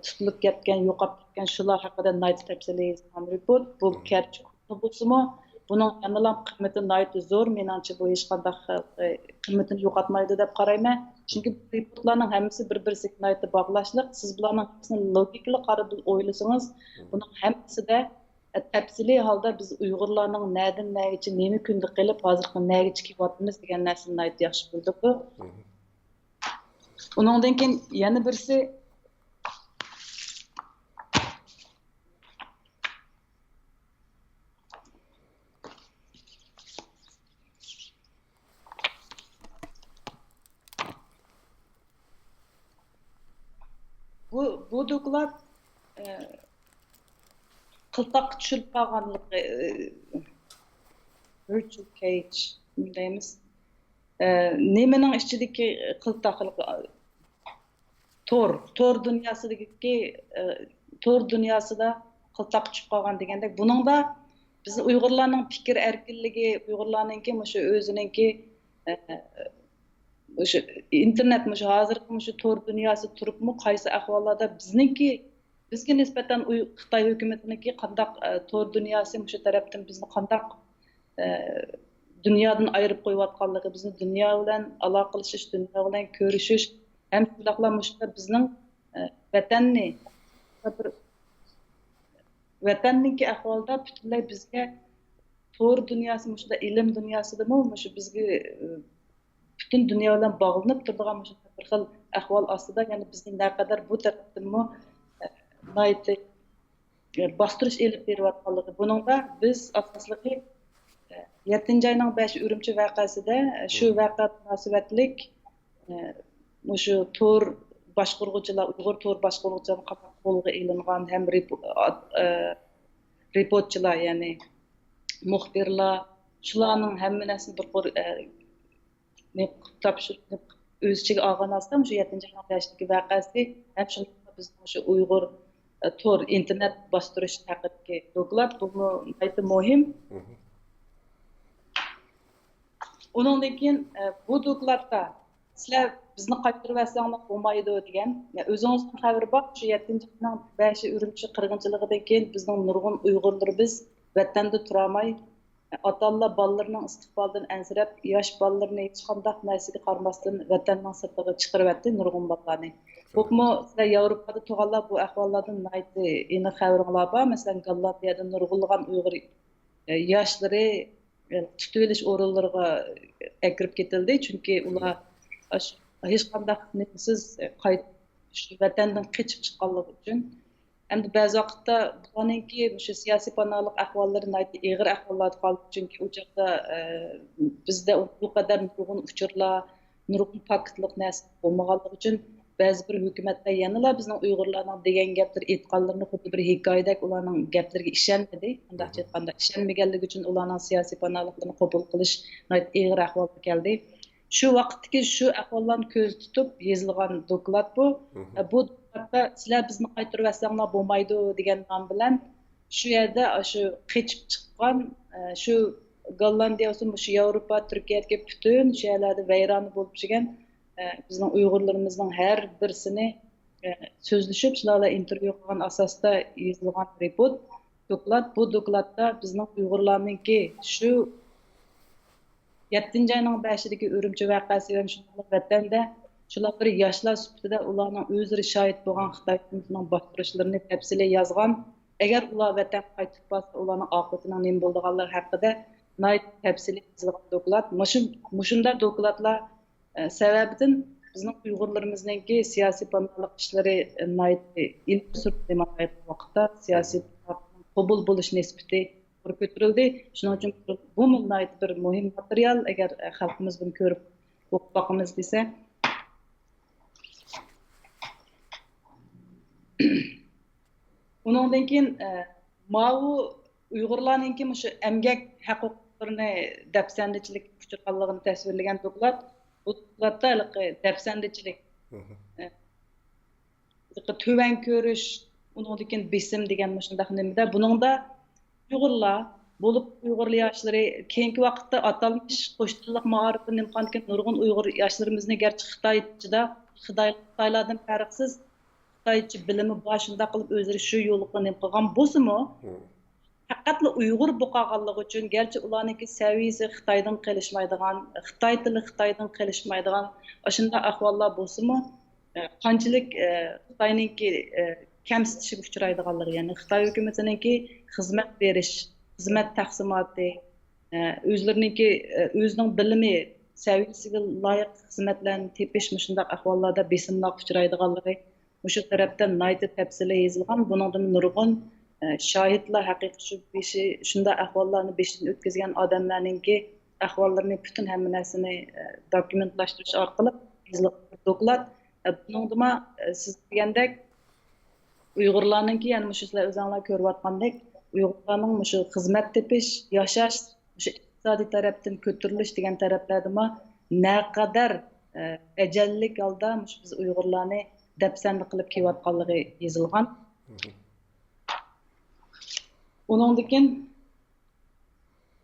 تۇتۇلۇپ كەتكەن، يوقاپ كەتكەن شۇلار ھەققىدە ناھايىتى تەپسىلىي يېزىلغان رېپورت. بۇ گەرچە بولسىمۇ، بۇنىڭ يەنىلا قىممىتى ناھايىتى زور. مېنىڭچە، بۇ ھېچقانداق، ئە، قىممىتىنى يوقاتمايدۇ دەپ قارايمەن. چۈنكى بۇ رېپورتلارنىڭ ھەممىسى بىر-بىرسىگە ناھايىتى باغلاشلىق. سىز بۇلارنىڭ ھەممىسىنى لوگىكىلىق قارىدىن ئويلىسىڭىز، بۇنىڭ ھەممىسىدە، ئە، تەپسىلىي ھالدا بىز ئۇيغۇرلارنىڭ نەدىن نەگىچە، نېمە كۈندە قېلىپ، ھازىرقى نەگىچە كېلىۋاتىمىز دېگەن نەرسىنى ناھايىتى ياخشى بىلدۇرىدۇ. ئۇنىڭدىن كېيىن يەنە بىرسى، بۇ، بۇ دوكلات، ئە، قىلتاققا چۈشۈرۈپ قالغانلىقى، ئە، virtual cage دەيمىز. ئە، نېمىنىڭ ئىچىدىكى قىلتاق، تور، تور دۇنياسىدىكى، ئە، تور دۇنياسىدا قىلتاق چۈشۈپ قالغان دېگەندەك. بۇنىڭدا بىز ئۇيغۇرلارنىڭ پىكىر ئەركىنلىكى، ئۇيغۇرلارنىڭكى مۇشۇ ئۆزىنىڭكى، ئە، مۇشۇ ئىنتېرنېت، مۇشۇ ھازىرقى مۇشۇ تور دۇنياسى تۇرۇپمۇ، قايسى ئەھۋاللاردا بىزنىڭكى، بىزگە نىسبەتەن ئۇي-، خىتاي ھۆكۈمىتىنىڭكى قانداق، ئە، تور دۇنياسى مۇشۇ تەرەپتىن بىزنى قانداق، ئە، دۇنيادىن ئايرىپ قويۇۋاتقانلىقى، بىزنى دۇنيا بىلەن ئالاقىلىشىش، دۇنيا بىلەن كۆرۈشۈش ھەم شۇنداقلا مۇشۇ بىزنىڭ، ئە، ۋەتەننى بىر ۋەتەننىڭكى ئەھۋالىدا پۈتۈنلەي بىزگە تور دۇنياسى، مۇشۇنداق ئىلىم دۇنياسىدىمۇ مۇشۇ بىزگە، ئە، پۈتۈن دۇنيا بىلەن باغلىنىپ تۇرىدىغان مۇشۇنداق بىر خىل ئەھۋال ئاستىدا، يەنى بىزنى نەقەدەر بۇ تەرەپتىنمۇ، ئە، ناھايىتى، ئە، باستۇرۇش ئېلىپ بېرىۋاتقانلىقى. بۇنىڭدا بىز ئاساسلىقى، ئە، يەتتىنچى ئاينىڭ بەشى ئۈرۈمچى ۋەقەسىدە، ئە، شۇ ۋەقە مۇناسىۋەتلىك، ئە، مۇشۇ تور باشقۇرغۇچىلار، ئۇيغۇر تور باشقۇرغۇچىلار قاتارلىق قولغا ئېلىنغان ھەم رېپو-، ئات-، ئە، رېپورتچىلار، يەنى مۇخبىرلار، شۇلارنىڭ ھەممە نەرسىنى بىر قۇر، ئە، نېمە قىلىپ تاپشۇرۇپ، ئۆز ئىچىگە ئالغان ھالدا، مۇشۇ يەتتىنچى ئاينىڭ بەشىدىكى ۋەقەسى ھەم شۇنداقلا بىزنىڭ مۇشۇ ئۇيغۇر، ئە، تور، ئىنتېرنېت باستۇرۇش ھەققىدىكى دوكلات، بۇمۇ ناھايىتى مۇھىم. ئۇنىڭدىن كېيىن، ئە، بۇ دوكلاتتا سىلەر بىزنى قايتۇرۇۋەتسەڭلار بولمايدۇ دېگەن. يا، ئۆزىڭىزنىڭ خەۋىرى بار، شۇ يەتتىنچى ئاينىڭ بەشى ئۈرۈمچى قىرغىنچىلىقىدىن كېيىن بىزنىڭ نۇرغۇن ئۇيغۇرلىرىمىز ۋەتەندە تۇرالماي، ئاتا-ئانىلار بالىلىرىنىڭ ئىستىقبالىدىن ئەنسىرەپ، ياش بالىلىرىنى ھېچقانداق نەرسىگە قارىماستىن ۋەتەننىڭ سىرتىغا چىقىرىۋەتتى نۇرغۇن بالىلارنى. بولۇپمۇ سىلەر ياۋروپادا تۇرغانلار بۇ ئەھۋاللاردىن ناھايىتى ئېنىق خەۋىرىڭلار بار. مەسىلەن، گوللاندىيەدە نۇرغۇنلىغان ئۇيغۇر، ئە، ياشلىرى، ئە، تۇتۇۋېلىش ئورۇنلىرىغا ئەكىرىپ كېتىلدى. چۈنكى ئۇلار ئاش-، ھېچقانداق نېمىسىز، ئە، قايت-، شۇ ۋەتەندىن قېچىپ چىققانلىقى ئۈچۈن. ئەمدى بەزى ۋاقىتتا بۇلارنىڭكى مۇشۇ سىياسىي پاناھلىق ئەھۋاللىرى ناھايىتى ئېغىر ئەھۋاللاردا قالدى. چۈنكى ئۇ چاغدا، ئە، بىزدە ئۇ قەدەر نۇرغۇن ئۇچۇرلار، نۇرغۇن پاكىتلىق نەرسە بولمىغانلىقى ئۈچۈن، بەزى بىر ھۆكۈمەتلەر يەنىلا بىزنىڭ ئۇيغۇرلارنىڭ دېگەن گەپلىرى، ئېيتقانلىرىنى خۇددى بىر ھېكايىدەك ئۇلارنىڭ گەپلىرىگە ئىشەنمىدى. مۇنداقچە ئېيتقاندا، ئىشەنمىگەنلىكى ئۈچۈن ئۇلارنىڭ سىياسىي پاناھلىقلىرىنى قوبۇل قىلىش ناھايىتى ئېغىر ئەھۋالغا كەلدى. شۇ ۋاقىتتىكى شۇ ئەھۋاللارنى كۆزدە تۇتۇپ يېزىلغان دوكلات بۇ. ئە، بۇ دوكلاتتا سىلەر بىزنى قايتۇرۇۋەتسەڭلار بولمايدۇ دېگەن نام بىلەن شۇ يەردە شۇ قېچىپ چىققان، ئە، شۇ گوللاندىيە بولسۇن، مۇشۇ ياۋروپا، تۈركىيەدىكى پۈتۈن شەھەرلەردە ۋەيرانە بولۇپ يۈرگەن، ئە، بىزنىڭ ئۇيغۇرلىرىمىزنىڭ ھەر بىرسىنى، ئە، سۆزلىشىپ، شۇلار بىلەن ئىنتېرۋيۇ قىلغان ئاساستا يېزىلغان رېپورت، دوكلات. بۇ دوكلاتتا بىزنىڭ ئۇيغۇرلارنىڭكى شۇ يەتتىنچى ئاينىڭ بەشىدىكى ئۈرۈمچى ۋەقەسى ۋە شۇنداقلا ۋەتەندە شۇلار بىر ياشلار سۈپىتىدە ئۇلارنىڭ ئۆزلىرى شاھىت بولغان خىتاي ھۆكۈمىتىنىڭ باستۇرۇشلىرىنى تەپسىلىي يازغان، ئەگەر ئۇلار ۋەتەنگە قايتىپ بارسا، ئۇلارنىڭ ئاقىۋىتىنىڭ نېمە بولىدىغانلىقى ھەققىدە ناھايىتى تەپسىلىي يېزىلغان دوكلات. مۇشۇ، مۇشۇنداق دوكلاتلار، ئە، سەۋەبىدىن بىزنىڭ ئۇيغۇرلىرىمىزنىڭكى سىياسىي پاناھلىق ئىشلىرى، ئە، ناھايىتى ئىلگىرى سۈرۈپ، ھازىرقى ۋاقىتتا سىياسىي قوبۇل بولۇش نىسبىتى يۇقىرى كۆتۈرۈلدى. شۇنىڭ ئۈچۈن بۇمۇ ناھايىتى بىر مۇھىم ماتېرىيال. ئەگەر، ئە، خەلقىمىز بۇنى كۆرۈپ ئوقۇپ باقىمىز دېسە. ئۇنىڭدىن كېيىن، ئە، ماۋۇ ئۇيغۇرلارنىڭكى مۇشۇ ئەمگەك ھەق ھوقۇقلىرىنى دەپسەندىچىلىككە ئۇچرىغانلىقىنى تەسۋىرلىگەن دوكلات. بۇ دوكلاتتا ھېلىقى دەپسەندىچىلىك، ئە، تۆۋەن كۆرۈش، ئۇنىڭدىن كېيىن بېسىم دېگەن مۇشۇنداق نېمىدە. بۇنىڭدا ئۇيغۇرلار، بولۇپ ئۇيغۇر ياشلىرى كېيىنكى ۋاقىتتا ئاتالمىش قوش تىللىق مائارىپتا نېمە قىلغاندىكىن نۇرغۇن ئۇيغۇر ياشلىرىمىزنى گەرچە خىتايچىدا، خىتاي، خىتايلاردىن پەرقسىز خىتايچە بىلىمى بار، شۇنداق قىلىپ ئۆزلىرى شۇ يولغا نېمە قىلغان بولسىمۇ، پەقەتلا ئۇيغۇر بولۇپ قالغانلىقى ئۈچۈن، گەرچە ئۇلارنىڭكى سەۋىيەسى خىتايدىن قېلىشمايدىغان، خىتاي تىلى خىتايدىن قېلىشمايدىغان، ئاشۇنداق ئەھۋاللار بولسىمۇ، ئە، قانچىلىك، ئە، خىتاينىڭكى، ئە، كەمسىتىشىگە ئۇچرايدىغانلىقى، يەنى خىتاي ھۆكۈمىتىنىڭكى خىزمەت بېرىش، خىزمەت تەقسىماتى، ئە، ئۆزلىرىنىڭكى، ئە، ئۆزىنىڭ بىلىمى سەۋىيەسىگە لايىق خىزمەتلەرنى تېپىش مۇشۇنداق ئەھۋاللاردا بېسىملارغا ئۇچرايدىغانلىقى، مۇشۇ تەرەپتە ناھايىتى تەپسىلىي يېزىلغان. بۇنىڭدىمۇ نۇرغۇن، ئە، شاھىتلار، ھەقىقىي شۇ بېشى، شۇنداق ئەھۋاللارنى بېشىدىن ئۆتكۈزگەن ئادەملەرنىڭكى ئەھۋاللىرىنى، پۈتۈن ھەممە نەرسىنى، ئە، دوكۇمېنتلاشتۇرۇش ئارقىلىق يېزىلغان بىر دوكلات. ئە، بۇنىڭدىمۇ، ئە، سىز دېگەندەك، ئۇيغۇرلارنىڭكى، يەنە مۇشۇ سىلەر ئۆزۈڭلار كۆرۈۋاتقاندەك، ئۇيغۇرلارنىڭ مۇشۇ خىزمەت تېپىش، ياشاش، مۇشۇ ئىقتىسادىي تەرەپتىن كۆتۈرۈلۈش دېگەن تەرەپلەردىمۇ نەقەدەر، ئە، ئەجەللىك ھالدا مۇشۇ بىز ئۇيغۇرلارنى دەپسەندە قىلىپ كېلىۋاتقانلىقى يېزىلغان. ئۇنىڭدىن كېيىن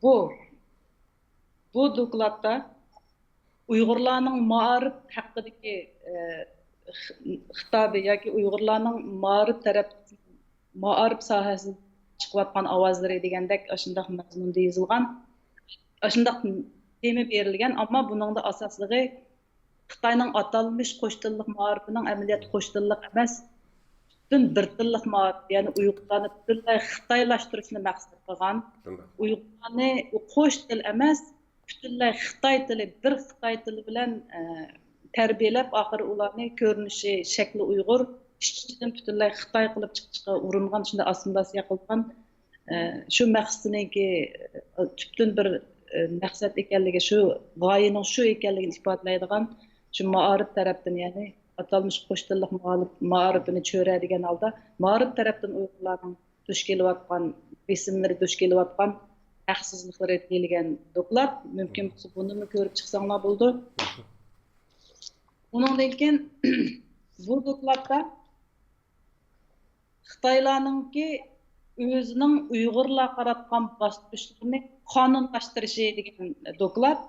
بۇ، بۇ دوكلاتتا ئۇيغۇرلارنىڭ مائارىپ ھەققىدىكى، ئە، خ-، خىتابى ياكى ئۇيغۇرلارنىڭ مائارىپ تەرەپ، مائارىپ ساھەسىدە چىقىۋاتقان ئاۋازلىرى دېگەندەك ئاشۇنداق مەزمۇندا يېزىلغان. ئاشۇنداق تېما بېرىلگەن، ئەمما بۇنىڭدا ئاساسلىقى خىتاينىڭ ئاتالمىش قوش تىللىق مائارىپىنىڭ ئەمەلىيەتتە قوش تىللىق ئەمەس، پۈتۈن بىر تىللىق مائارىپ، يەنى ئۇيغۇرلارنى پۈتۈنلەي خىتايلاشتۇرۇشنى مەقسەت قىلغان، شۇنداق. ئۇيغۇرلارنى قوش تىل ئەمەس، پۈتۈنلەي خىتاي تىلى، بىر خىتاي تىلى بىلەن، ئە، تەربىيەلەپ، ئاخىرى ئۇلارنى كۆرۈنۈشى، شەكلى ئۇيغۇر، ئىچ-ئىچىدىن پۈتۈنلەي خىتاي قىلىپ چىقىشقا ئۇرۇنغان، شۇنداق ئاسسىمىلياتسىيە قىلغان، ئە، شۇ مەقسىتىنىڭكى، ئە، تۈپتىن بىر، ئە، مەقسەت ئىكەنلىكى، شۇ غايىنىڭ شۇ ئىكەنلىكىنى ئىپادىلەيدىغان شۇ مائارىپ تەرەپتىن، يەنى ئاتالمىش قوش تىللىق مائارىپ-، مائارىپىنى چۆرەلىگەن ھالدا، مائارىپ تەرەپتىن ئۇيغۇرلارنىڭ دۇچ كېلىۋاتقان بېسىملىرى، دۇچ كېلىۋاتقان ھەقسىزلىقلىرى دېيىلگەن دوكلات. مۇمكىن بولسا بۇنىمۇ كۆرۈپ چىقساڭلار بولىدۇ. ئۇنىڭدىن كېيىن بۇ دوكلاتتا خىتايلارنىڭكى ئۆزىنىڭ ئۇيغۇرلارغا قاراتقان باسقۇنچىلىقىنى قانۇنلاشتۇرۇشى دېگەن دوكلات.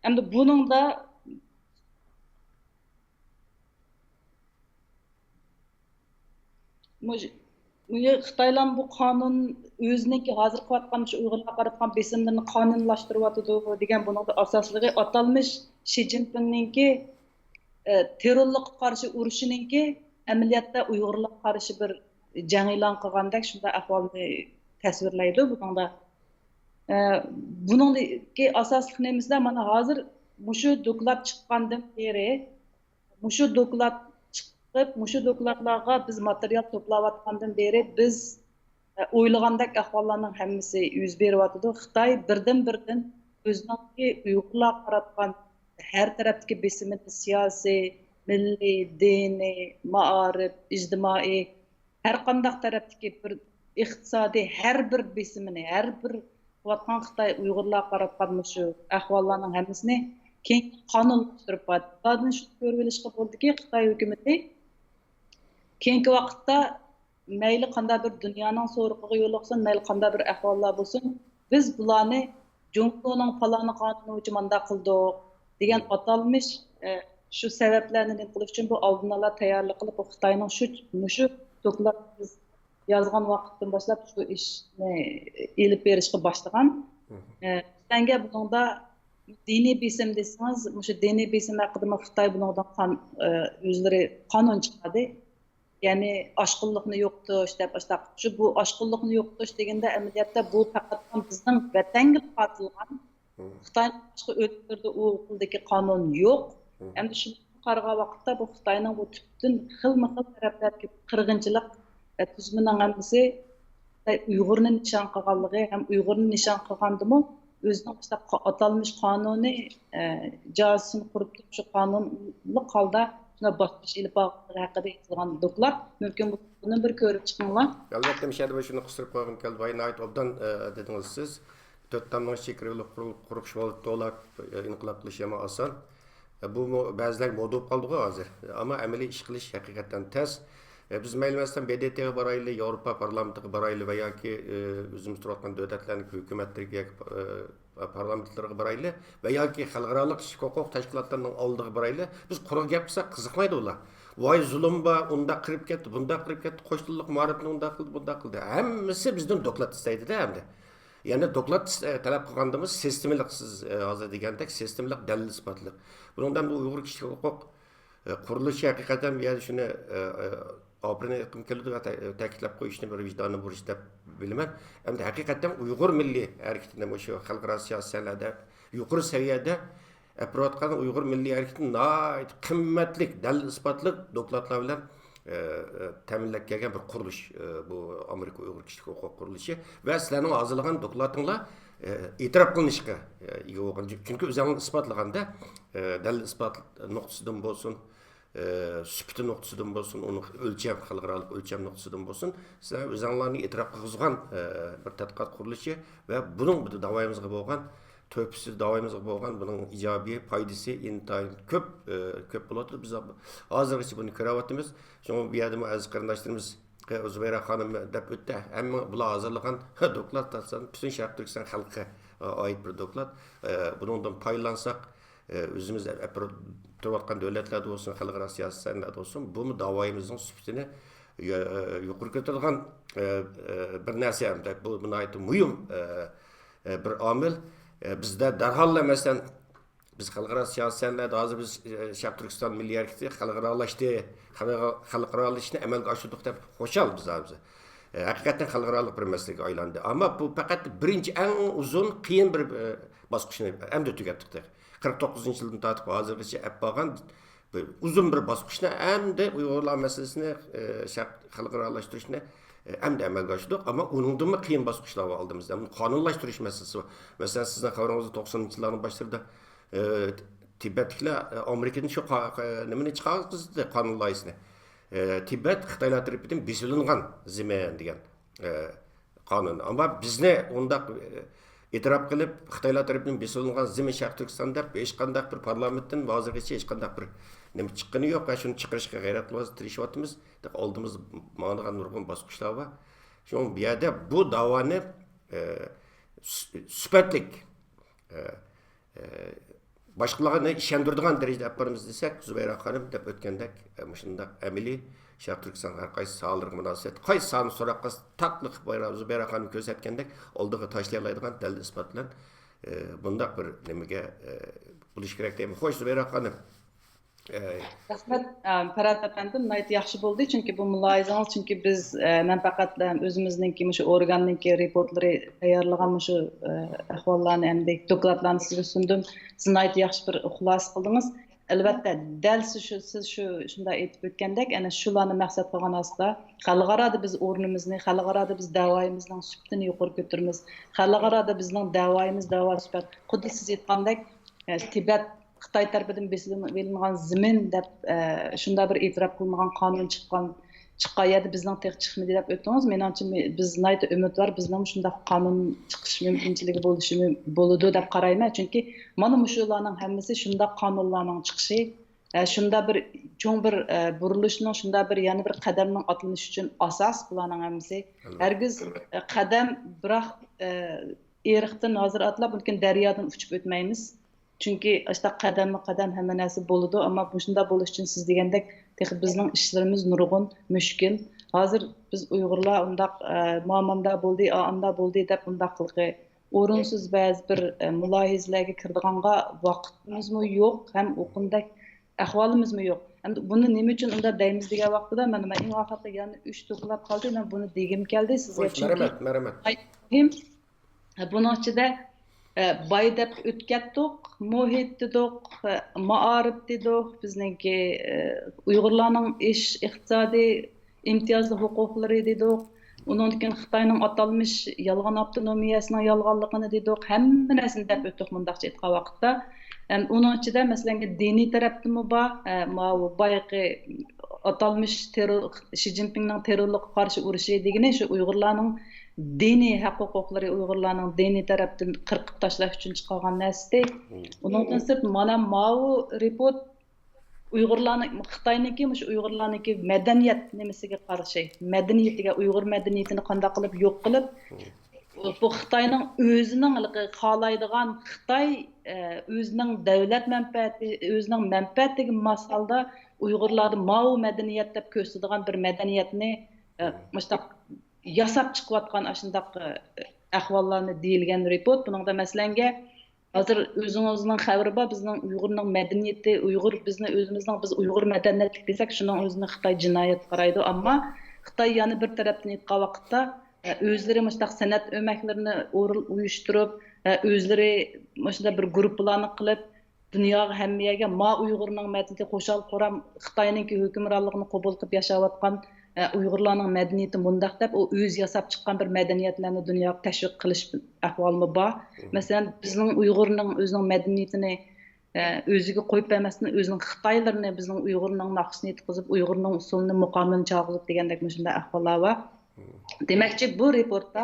ئەمدى بۇنىڭدا مۇ-، مۇ-، خىتايلار بۇ قانۇن ئۆزىنىڭكى ھازىر قىلىۋاتقان شۇ ئۇيغۇرلارغا قاراتقان بېسىملىرىنى قانۇنلاشتۇرۇۋاتىدۇ دېگەن بۇنىڭدا ئاساسلىقى ئاتالمىش شى جىنپىڭنىڭكى، ئە، تېررورلۇققا قارشى ئۇرۇشىنىڭكى ئەمەلىيەتتە ئۇيغۇرلارغا قارشى بىر جەڭ ئېلان قىلغاندەك شۇنداق ئەھۋالنى تەسۋىرلەيدۇ بۇنىڭدا. ئە، بۇنىڭدىكى ئاساسلىق نېمىسىدە مانا ھازىر مۇشۇ دوكلات چىققاندىن بېرى، مۇشۇ دوكلات چىقىپ، مۇشۇ دوكلاتلارغا بىز ماتېرىيال توپلاۋاتقاندىن بېرى بىز، ئە، ئويلىغاندەك ئەھۋاللارنىڭ ھەممىسى يۈز بېرىۋاتىدۇ. خىتاي بىردىن-بىردىن ئۆزىنىڭكى ئۇيغۇرلارغا قاراتقان ھەر تەرەپتىكى بېسىمىنى، سىياسىي، مىللىي، دىنىي، مائارىپ، ئىجتىمائىي، ھەر قانداق تەرەپتىكى بىر ئىقتىسادىي ھەر بىر بېسىمىنى، ھەر بىر قىلىۋاتقان خىتاي ئۇيغۇرلارغا قاراتقان مۇشۇ ئەھۋاللارنىڭ ھەممىسىنى كېيىن قانۇنلاشتۇرۇپ بار. بۇلاردىن شۇنى كۆرۈۋېلىشقا بولىدۇكى، خىتاي ھۆكۈمىتى كېيىنكى ۋاقىتتا مەيلى قانداق بىر دۇنيانىڭ سورىقىغا يولۇقسۇن، مەيلى قانداق بىر ئەھۋاللار بولسۇن، بىز بۇلارنى جۇڭگونىڭ پالانى قانۇنى بويىچە مانداق قىلدۇق دېگەن ئاتالمىش، ئە، شۇ سەۋەبلەرنى نېمە قىلىش ئۈچۈن بۇ ئالدىن ئالا تەييارلىق قىلىپ، بۇ خىتاينىڭ شۇ، مۇشۇ دوكلات بىز يازغان ۋاقىتتىن باشلاپ شۇ ئىشنى ئېلىپ بېرىشقا باشلىغان. ئە، سەنگە بۇنىڭدا دىنىي بېسىم دېسىڭىز، مۇشۇ دىنىي بېسىم ھەققىدىمۇ خىتاي بۇنىڭدىن قان-، ئە، ئۆزلىرى قانۇن چىقاردى. يەنى ئاشقۇنلۇقنى يوقىتىش دەپ، ئاشتاق. شۇ بۇ ئاشقۇنلۇقنى يوقىتىش دېگەندە، ئەمەلىيەتتە بۇ پەقەت بىزنىڭ ۋەتەنگىلا قارىتىلغان، خىتاينىڭ باشقا ئۆلكىلىرىدە ئۇ خىلدىكى قانۇن يوق. ئەمدى شۇنى قارىغان ۋاقىتتا، بۇ خىتاينىڭ بۇ پۈتۈن خىلمۇ خىل تەرەپلەردىكى قىرغىنچىلىق، ئە، تۈزۈمىنىڭ ھەممىسى خىتاي ئۇيغۇرنى نىشان قىلغانلىقى ھەم ئۇيغۇرنى نىشان قىلغاندىمۇ، ئۆزىنىڭ ئاشتاق قا-، ئاتالمىش قانۇنى، ئە، جازىسىنى قۇرۇپ تۇرۇپ، شۇ قانۇنلۇق ھالدا شۇنداق باشقۇچ ئېلىپ بارغانلىرى ھەققىدە يېزىلغان دوكلات. مۇمكىن بۇ-، بۇنى بىر كۆرۈپ چىقىڭلار. ئەلۋەتتە، مۇشۇ يەردە شۇنى قىستۇرۇپ قويغۇم كەلدى. بايا ناھايىتى ئوبدان، ئە، دېدىڭىز سىز. تۆت تامنىڭ ئىچىگە كىرىۋېلىپ قۇرۇل-، قۇرۇق شۇ ۋاقىتتا ئۇلار، ئە، ئىنقىلاب قىلىش يامان ئاسان. ئە، بۇمۇ بەزىلەرگە مودا بولۇپ قالدىغۇ ھازىر. ئەمما ئەمەلىي ئىش قىلىش ھەقىقەتەن تەس. ئە، بىز مەيلى مەسىلەن، ب د ت غا بارايلى، ياۋروپا پارلامېنتىغا بارايلى ۋە ياكى، ئە، ئۆزىمىز تۇرۇۋاتقان دۆلەتلەرنىڭ ھۆكۈمەتلىرىگە ياكى، ئە، پارلامېنتلىرىغا بارايلى ۋە ياكى خەلقئارالىق كىشىلىك ھوقۇق تەشكىلاتلىرىنىڭ ئالدىغا بارايلى، بىز قۇرۇق گەپ قىلساق قىزىقمايدۇ ئۇلار. ۋاي زۇلۇم بار، ئۇنداق قىلىپ كەتتى، بۇنداق قىلىپ كەتتى، قوش تىللىق مائارىپنى ئۇنداق قىلدى، بۇنداق قىلدى. ھەممىسى بىزدىن دوكلات ئىستەيدىدە ئەمدى. يەنى دوكلات ئىس-، ئە، تەلەپ قىلغاندىمۇ سىستېمىلىق، سىز، ئە، ھازىر دېگەندەك سىستېمىلىق دەلىل ئىسپاتلىق. بۇنىڭدا ئۇيغۇر كىشىلىك ھوقۇق، ئە، قۇرۇلۇشى ھەقىقەتەن بۇ يەردە شۇنى، ئە، ئە، ئاپىرىن ئېيتقۇم كېلىدۇ ۋە تە-، تەكىتلەپ قويۇشنى بىر ۋىجدانىي بۇرچ دەپ بىلىمەن. ئەمدى ھەقىقەتەن ئۇيغۇر مىللىي ھەرىكىتىنى مۇشۇ خەلقئارا سىياسىي سەھنىلەردە يۇقىرى سەۋىيەدە ئەپ بېرىۋاتقان ئۇيغۇر مىللىي ھەرىكىتىنى ناھايىتى قىممەتلىك، دەلىل ئىسپاتلىق دوكلاتلار بىلەن، ئە، ئە، تەمىنلەپ كەلگەن بىر قۇرۇلۇش، ئە، بۇ ئامېرىكا ئۇيغۇر كىشىلىك ھوقۇق قۇرۇلۇشى ۋە سىلەرنىڭ ھازىرلىغان دوكلاتىڭلار، ئە، ئېتىراپ قىلىنىشقا، ئە، ئىگە بولغان. چۈنكى ئۆزۈڭلار ئىسپاتلىغاندا، ئە، دەلىل ئىسپات نۇقتىسىدىن بولسۇن، ئە، سۈپىتى نۇقتىسىدىن بولسۇن، ئۇنىڭ ئۆلچەم، خەلقئارالىق ئۆلچەم نۇقتىسىدىن بولسۇن، سىلەر ئۆزۈڭلارنى ئېتىراپ قىلغۇزغان، ئە، بىر تەتقىقات قۇرۇلۇشى ۋە بۇنىڭ داۋايىمىزغا بولغان تۆھپىسى، داۋايىمىزغا بولغان بۇنىڭ ئىجابىي پايدىسى ئىنتايىن كۆپ، ئە، كۆپ بولۇۋاتىدۇ. بىز ھازىرغىچە بۇنى كۆرۈۋاتىمىز. شۇڭا بۇ يەردىمۇ ئەزىز قېرىنداشلىرىمىز، ئە، زۇبەيرە خانىم دەپ ئۆتتى. ھەممە بۇلار ھازىرلىغان دوكلات، ئاساسەن پۈتۈن شەرقىي تۈركىستان خەلقىگە ئائىت بىر دوكلات. ئە، بۇنىڭدىن پايدىلانساق، ئە، ئۆزىمىز ئەپ-، ئەپ-، تۇرۇۋاتقان دۆلەتلەردە بولسۇن، خەلقئارا سىياسەت سەھنىلەردە بولسۇن، بۇمۇ داۋايىمىزنىڭ سۈپىتىنى يۇ-، يۇقىرى كۆتۈرىدىغان، ئە، ئە، بىر نەرسە. بۇ، بۇ ناھايىتى مۇھىم، ئە، ئە، بىر ئامىل. ئە، بىزدە دەرھاللا، مەسىلەن، بىز خەلقئارا سىياسەت سەھنىلەردە ھازىر بىز، ئە، شەرقىي تۈركىستان مىللىي ھەرىكىتى خەلقئارالاشتى، خەلقئارا-، خەلقئارالىشىشنى ئەمەلگە ئاشۇردۇق دەپ خۇشال بىز ھازىر. ئە، ھەقىقەتەن خەلقئارالىق بىر مەسىلىگە ئايلاندى. ئەمما بۇ پەقەت بىرىنچى، ئەڭ ئۇزۇن، قىيىن بىر، ئە، باسقۇچنى ئەمدى تۈگەتتۇق تېخى. قىرىق توققۇزىنچى يىلدىن تارتىپ ھازىرغىچە ئەپ بارغان بىر ئۇزۇن بىر باسقۇچنى ئەمدى ئۇيغۇرلار مەسىلىسىنى، ئە، شەرق خەلقئارالاشتۇرۇشنى، ئە، ئەمدى ئەمەلگە ئاشۇردۇق. ئەمما ئۇنىڭدىنمۇ قىيىن باسقۇچلار بار ئالدىمىزدا. قانۇنلاشتۇرۇش مەسىلىسى بار. مەسىلەن، سىزنىڭ خەۋىرىڭىزدە توقسانىنچى يىللارنىڭ باشلىرىدا، ئە، تىبەتلىكلەر، ئە، ئامېرىكىدىن شۇ قا-، قا-، نېمىنى چىقارغۇزدى، قانۇن لايىھىسىنى. ئە، تىبەت خىتايلار تەرىپىدىن بېسىۋېلىنغان زېمىن دېگەن، ئە، قانۇن. ئەمما بىزنى ئۇنداق، ئە، ئېتىراپ قىلىپ، خىتايلار تەرىپىدىن بېسىۋېلىنغان زېمىن شەرقىي تۈركىستان دەپ ھېچقانداق بىر پارلامېنتتىن ھازىرغىچە ھېچقانداق بىر نېمە چىققىنى يوق ۋە شۇنى چىقىرىشقا غەيرەت قىلىۋاتىمىز، تىرىشىۋاتىمىز. ئالدىمىزدا ماڭىدىغان نۇرغۇن باسقۇچلار بار. شۇڭا بۇ يەردە بۇ داۋانى، ئە، سۈ-، سۈپەتلىك، ئە، ئە، باشقىلارنى ئىشەندۈرىدىغان دەرىجىدە ئەپ بارىمىز دېسەك، زۇبەيرە خانىم دەپ ئۆتكەندەك، ئە، مۇشۇنداق ئەمەلىي شەرقىي تۈركىستان ھەر قايسى ساھەلىرىغا مۇناسىۋەتلىك، قايسى ساھەنى سوراپ قالسا، تاقلا قىلىپ زۇبەيرە خانىم كۆرسەتكەندەك ئالدىغا تاشلىيالايدىغان دەلىل ئىسپات بىلەن، ئە، بۇنداق بىر نېمىگە، ئە، بولۇش كېرەك دەيمەن. خوش، زۇبەيرە خانىم. ئە، رەھمەت، ئە، پەرھات ئەپەندىم، ناھايىتى ياخشى بولدى. چۈنكى بۇ مۇلاھىزىڭىز، چۈنكى بىز، ئە، مەن پەقەت، ئە، ئۆزىمىزنىڭكى مۇشۇ ئورگاننىڭكى رېپورتلىرى تەييارلىغان مۇشۇ، ئە، ئەھۋاللارنى ئەمدى دوكلاتلارنى سىزگە سۇندۇم. سىز ناھايىتى ياخشى بىر خۇلاسە قىلدىڭىز. ئەلۋەتتە، دەل سىز شۇ، سىز شۇ، شۇنداق ئېيتىپ ئۆتكەندەك، ئەنە شۇلارنى مەقسەت قىلغان ھالدا خەلقئارادا بىز ئورنىمىزنى، خەلقئارادا بىز دەۋايىمىزنىڭ سۈپىتىنى يۇقىرى كۆتۈرىمىز. خەلقئارادا بىزنىڭ دەۋايىمىز دەۋا سۈپەت، خۇددى سىز ئېيتقاندەك، ئە، تىبەت خىتاي تەرىپىدىن بېسىلىنغان زېمىن دەپ، ئە، شۇنداق بىر ئېتىراپ قىلىنغان قانۇن چىققان، چىققان يەردە بىزنىڭ تېخى چىقمىدى دەپ ئۆتتىڭىز. مېنىڭچە، مې-، بىز ناھايىتى ئۈمىدۋار، بىزنىڭمۇ شۇنداق قانۇن چىقىش مۇمكىنچىلىكى بولۇشى مۇ-، بولىدۇ دەپ قارايمەن. چۈنكى مانا مۇشۇلارنىڭ ھەممىسى شۇنداق قانۇنلارنىڭ چىقىشى، ئە، شۇنداق بىر چوڭ بىر، ئە، بۇرۇلۇشنىڭ، شۇنداق بىر يەنە بىر قەدەمنىڭ ئاتلىنىشى ئۈچۈن ئاساس بۇلارنىڭ ھەممىسى. ھەرگىز، ئە، قەدەم بىراق، ئە، ئېرىقتىن ھازىر ئاتلاپ، مۇمكىن دەريادىن ئۇچۇپ ئۆتمەيمىز. چۈنكى ئاشۇنداق قەدەممۇ قەدەم ھەممە نەرسە بولىدۇ، ئەمما مۇشۇنداق بولۇش ئۈچۈن سىز دېگەندەك تېخى بىزنىڭ ئىشلىرىمىز نۇرغۇن، مۈشكۈل. ھازىر بىز ئۇيغۇرلار ئۇنداق، ئە، مانا مۇنداق بولدى، ئا، ئانداق بولدى دەپ ئۇنداق قىلقى ئورۇنسىز بەزى بىر، ئە، مۇلاھىزىلەرگە كىرىدىغانغا ۋاقتىمىزمۇ يوق، ھەم ئۇقۇمدەك ئەھۋالىمىزمۇ يوق. ئەمدى بۇنى نېمە ئۈچۈن ئۇنداق دەيمىز دېگەن ۋاقتىدا، مانا مەن ئەڭ ئاخىرقى يەنە ئۈچ دوكلات قالدى، مەن بۇنى دېگۈم كەلدى سىزگە. خوش، چۈنكى مەرھەمەت، مەرھەمەت. مۇھىم، بۇنىڭ ئىچىدە، ئە، باي دەپ ئۆتكەتتۇق، مۇھىت دېدۇق، ئە، مائارىپ دېدۇق، بىزنىڭكى، ئە، ئۇيغۇرلارنىڭ ئىش ئىقتىسادىي ئىمتىيازلىق ھوقۇقلىرى دېدۇق، ئۇنىڭدىن كېيىن خىتاينىڭ ئاتالمىش يالغان ئاپتونومىيەسىنىڭ يالغانلىقىنى دېدۇق، ھەممە نەرسىنى دەپ ئۆتتۇق مۇنداقچە ئېيتقان ۋاقىتتا. ھەم ئۇنىڭ ئىچىدە مەسىلەن دىنىي تەرەپتىنمۇ بار، ھە، ماۋۇ بايىقى ئاتالمىش تېررور، شى جىنپىڭنىڭ تېررورلۇققا قارشى ئۇرۇشى دېگىنى شۇ ئۇيغۇرلارنىڭ دىنىي ھەق ھوقۇقلىرى، ئۇيغۇرلارنىڭ دىنىي تەرەپتىن قىرقىپ تاشلاش ئۈچۈن چىقارغان نەرسىسى. ئۇنىڭدىن سىرت مانا ماۋۇ رېپورت ئۇيغۇرلارنىڭ، خىتاينىڭكى، مۇشۇ ئۇيغۇرلارنىڭكى مەدەنىيەت نېمىسىگە قارشى، مەدەنىيىتىگە، ئۇيغۇر مەدەنىيىتىنى قانداق قىلىپ يوق قىلىپ، بۇ خىتاينىڭ ئۆزىنىڭ ھېلىقى خالايدىغان خىتاي، ئە، ئۆزىنىڭ دۆلەت مەنپەئەتى، ئۆزىنىڭ مەنپەئەتىگە ماس ھالدا ئۇيغۇرلاردا ماۋۇ مەدەنىيەت دەپ كۆرسىتىدىغان بىر مەدەنىيەتنى، ئە، مۇشۇنداق ياساپ چىقىۋاتقان ئاشۇنداق، ئە، ئەھۋاللارنى دېيىلگەن رېپورت. بۇنىڭدا مەسىلەنگە، ھازىر ئۆزىڭىزنىڭ خەۋىرى بار، بىزنىڭ ئۇيغۇرنىڭ مەدەنىيىتى، ئۇيغۇر، بىزنى ئۆزىمىزنىڭ، بىز ئۇيغۇر مەدەنىيەتلىك دېسەك، شۇنىڭ ئۆزىنى خىتاي جىنايەت قارايدۇ. ئەمما خىتاي يەنە بىر تەرەپتىن ئېيتقان ۋاقىتتا، ئۆزلىرى مۇشۇنداق سەنئەت ئۆمەكلىرىنى ئورۇن ئۇيۇشتۇرۇپ، ئۆزلىرى مۇشۇنداق بىر گۇرۇپپىلارنى قىلىپ، دۇنياغا، ھەممە يەرگە ما ئۇيغۇرنىڭ مەدەنىيىتى خۇشال-خۇرام خىتاينىڭكى ھۆكۈمرانلىقىنى قوبۇل قىلىپ ياشاۋاتقان، ئە، ئۇيغۇرلارنىڭ مەدەنىيىتى مۇنداق دەپ، ئۇ ئۆزى ياساپ چىققان بىر مەدەنىيەتلەرنى دۇنياغا تەشۋىق قىلىش ئەھۋالىمۇ بار. مەسىلەن، بىزنىڭ ئۇيغۇرنىڭ ئۆزىنىڭ مەدەنىيىتىنى، ئە، ئۆزىگە قويۇپ بەرمەستىن، ئۆزىنىڭ خىتايلىرىنى بىزنىڭ ئۇيغۇرنىڭ ناخشىسىنى يېتىقىزىپ، ئۇيغۇرنىڭ ئۇسسۇلىنى، مۇقامىنى چالغۇزۇپ دېگەندەك مۇشۇنداق ئەھۋاللار بار. دېمەكچى، بۇ رېپورتتا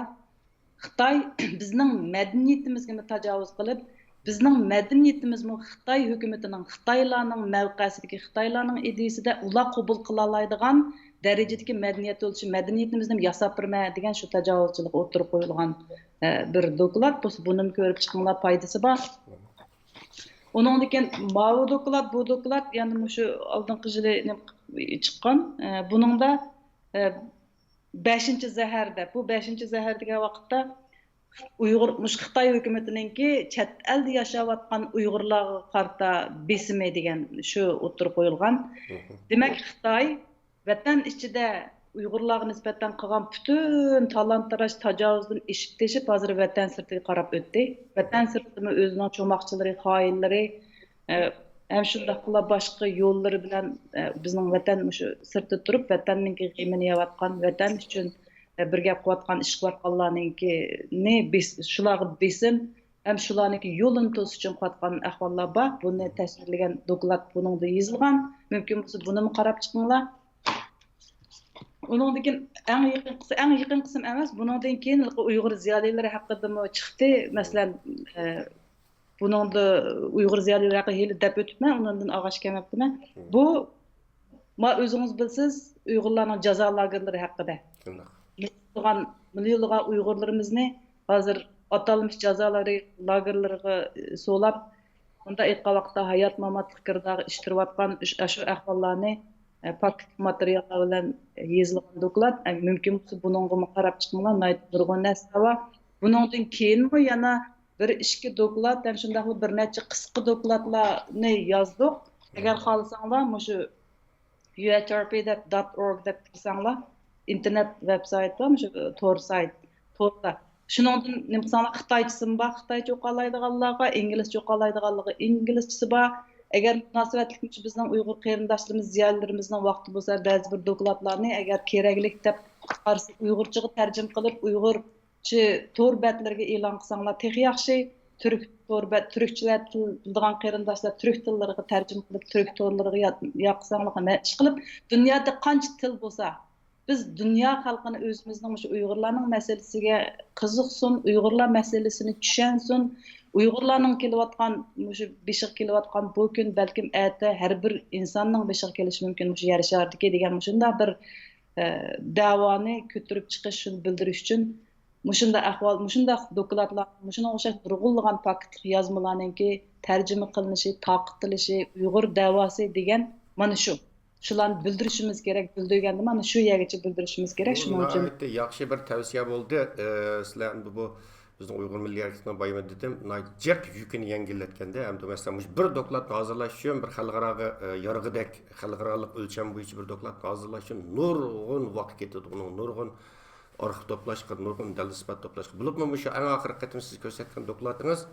خىتاي بىزنىڭ مەدەنىيىتىمىزگىمۇ تاجاۋۇز قىلىپ، بىزنىڭ مەدەنىيىتىمىزمۇ خىتاي ھۆكۈمىتىنىڭ، خىتايلارنىڭ مەۋقەسىدىكى، خىتايلارنىڭ ئىدىيىسىدە ئۇلار قوبۇل قىلالايدىغان دەرىجىدىكى مەدەنىيەت بولۇشى، مەدەنىيىتىمىزنى ياساپ بېرىمەن دېگەن شۇ تاجاۋۇزچىلىق ئوتتۇرىغا قويۇلغان، ئە، بىر دوكلات. بولسا بۇنىمۇ كۆرۈپ چىقىڭلار، پايدىسى بار. ئۇنىڭدىن كېيىن ماۋۇ دوكلات، بۇ دوكلات يەنە مۇشۇ ئالدىنقى يىلى نېمە چىققان. ئە، بۇنىڭدا، ئە، بەشىنچى زەھەر دەپ، بۇ بەشىنچى زەھەر دېگەن ۋاقىتتا ئۇيغۇر، مۇشۇ خىتاي ھۆكۈمىتىنىڭكى چەت ئەلدە ياشاۋاتقان ئۇيغۇرلارغا قارىتا بېسىمى دېگەن شۇ ئوتتۇرىغا قويۇلغان. دېمەك، خىتاي ۋەتەن ئىچىدە ئۇيغۇرلارغا نىسبەتەن قىلغان پۈتۈن تالان-تاراج، تاجاۋۇزدىن ئېشىپ تېشىپ، ھازىر ۋەتەن سىرتىغا قاراپ ئۆتتى. ۋەتەن سىرتىدىمۇ ئۆزىنىڭ چوماقچىلىرى، خائىنلىرى، ئە، ھەم شۇنداقلا باشقا يوللىرى بىلەن، ئە، بىزنىڭ ۋەتەن مۇشۇ سىرتىدا تۇرۇپ، ۋەتەننىڭكى غېمىنى يەۋاتقان، ۋەتەن ئۈچۈن، ئە، بىر گەپ قىلىۋاتقان، ئىش قىلىۋاتقانلارنىڭكىنى بېس-، شۇلارغا بېسىم ھەم شۇلارنىڭكى يولىنى توسۇش ئۈچۈن قىلىۋاتقان ئەھۋاللار بار. بۇنى تەسۋىرلىگەن دوكلات بۇنىڭدا يېزىلغان. مۇمكىن بولسا بۇنىمۇ قاراپ چىقىڭلار. ئۇنىڭدىن كېيىن ئەڭ يېقىنقىسى، ئەڭ يېقىنقىسىمۇ ئەمەس، بۇنىڭدىن كېيىن ئۇيغۇر زىيالىيلىرى ھەققىدىمۇ چىقتى. مەسىلەن، ئە، بۇنىڭدا ئۇيغۇر زىيالىيلىرى ھەققىدە ھېلى دەپ ئۆتۈپمەن، ئۇنىڭدىن ئالغاچ كەلمەپتىمەن. بۇ، ما ئۆزىڭىز بىلىسىز، ئۇيغۇرلارنىڭ جازا لاگېرلىرى ھەققىدە. مىليونلىغان، مىليونلىغان ئۇيغۇرلىرىمىزنى ھازىر ئاتالمىش جازا لاگېرلىرىغا سولاپ، مۇنداق ئېيتقان ۋاقىتتا ھايات-ماماتلىق گىرداغا ئىتتىرىۋاتقان ئىش-، ئاشۇ ئەھۋاللارنى، ئە، پاكىتلىق ماتېرىياللار بىلەن يېزىلغان دوكلات. ئە، مۇمكىن بولسا بۇنىڭغىمۇ قاراپ چىقىڭلار، ناھايىتى نۇرغۇن نەرسىلەر بار. بۇنىڭدىن كېيىنمۇ يەنە بىر ئىككى دوكلات ھەم شۇنداقلا بىر نەچچە قىسقا دوكلاتلارنى يازدۇق. ئەگەر خالىساڭلار، مۇشۇ يۇ ئېچ ئار پى دەپ، دات ئورگ دەپ كىرسەڭلار، ئىنتېرنېت ۋېب سايت بار، مۇشۇ تور سايت، توردا. شۇنىڭدىن نېمە قىلساڭلار، خىتايچىسىمۇ بار، خىتايچە ئوقۇالايدىغانلارغا، ئىنگلىزچە ئوقۇالايدىغانلارغا ئىنگلىزچىسى بار. ئەگەر مۇناسىۋەتلىك مۇشۇ بىزنىڭ ئۇيغۇر قېرىنداشلىرىمىز، زىيالىيلىرىمىزنىڭ ۋاقتى بولسا، بەزى بىر دوكلاتلارنى ئەگەر كېرەكلىك دەپ قارىسا، ئۇيغۇرچىغا تەرجىمە قىلىپ، ئۇيغۇر چى تور بەتلىرىگە ئېلان قىلساڭلار تېخى ياخشى. تۈرك تور بەت، تۈركچىلەر تىل بىلىدىغان قېرىنداشلار تۈرك تىللىرىغا تەرجىمە قىلىپ، تۈرك تورلىرىغا يا-، ياقساڭلار، ھەممە ئىش قىلىپ، دۇنيادا قانچە تىل بولسا، بىز دۇنيا خەلقىنى ئۆزىمىزنىڭ مۇشۇ ئۇيغۇرلارنىڭ مەسىلىسىگە قىزىقسۇن، ئۇيغۇرلار مەسىلىسىنى چۈشەنسۇن، ئۇيغۇرلارنىڭ كېلىۋاتقان، مۇشۇ بېشىغا كېلىۋاتقان بۇ كۈن، بەلكىم ئەتە ھەر بىر ئىنساننىڭ بېشىغا كېلىشى مۇمكىن مۇشۇ يەر شارىدىكى دېگەن مۇشۇنداق بىر، ئە، دەۋانى كۆتۈرۈپ چىقىش، شۇنى بىلدۈرۈش ئۈچۈن مۇشۇنداق ئەھۋال، مۇشۇنداق دوكلاتلار، مۇشۇنىڭغا ئوخشاش نۇرغۇنلىغان پاكىتلىق يازمىلارنىڭكى تەرجىمە قىلىنىشى، تارقىتىلىشى، ئۇيغۇر دەۋاسى دېگەن مانا شۇ. شۇلارنى بىلدۈرۈشىمىز كېرەك، بىلدۈرگەندە مانا شۇ يەرگىچە بىلدۈرۈشىمىز كېرەك. بۇ شۇنىڭ ئۈچۈن ناھايىتى ياخشى بىر تەۋسىيە بولدى. ئى، سىلەر ئەمدى بۇ بىزنىڭ ئۇيغۇر مىللىي ھەرىكىتىنىڭ بايىمى دېدىم، ناھايىتى جىق يۈكىنى يەڭگىللەتكەندە، ئەمدى مەسىلەن، مۇشۇ بىر دوكلاتنى ھازىرلاش ئۈچۈن بىر خەلقئاراغا، ئى، يارىغۇدەك خەلقئارالىق ئۆلچەم بويىچە بىر دوكلاتنى ھازىرلاش ئۈچۈن نۇرغۇن ۋاقىت كېتىدۇ، ئۇنىڭ نۇرغۇن ئارخىپ توپلاشقا، نۇرغۇن دەلىل-ئىسپات توپلاشقا. بولۇپمۇ مۇشۇ ئەڭ ئاخىرقى قېتىم سىز كۆرسەتكەن دوكلاتىڭىز،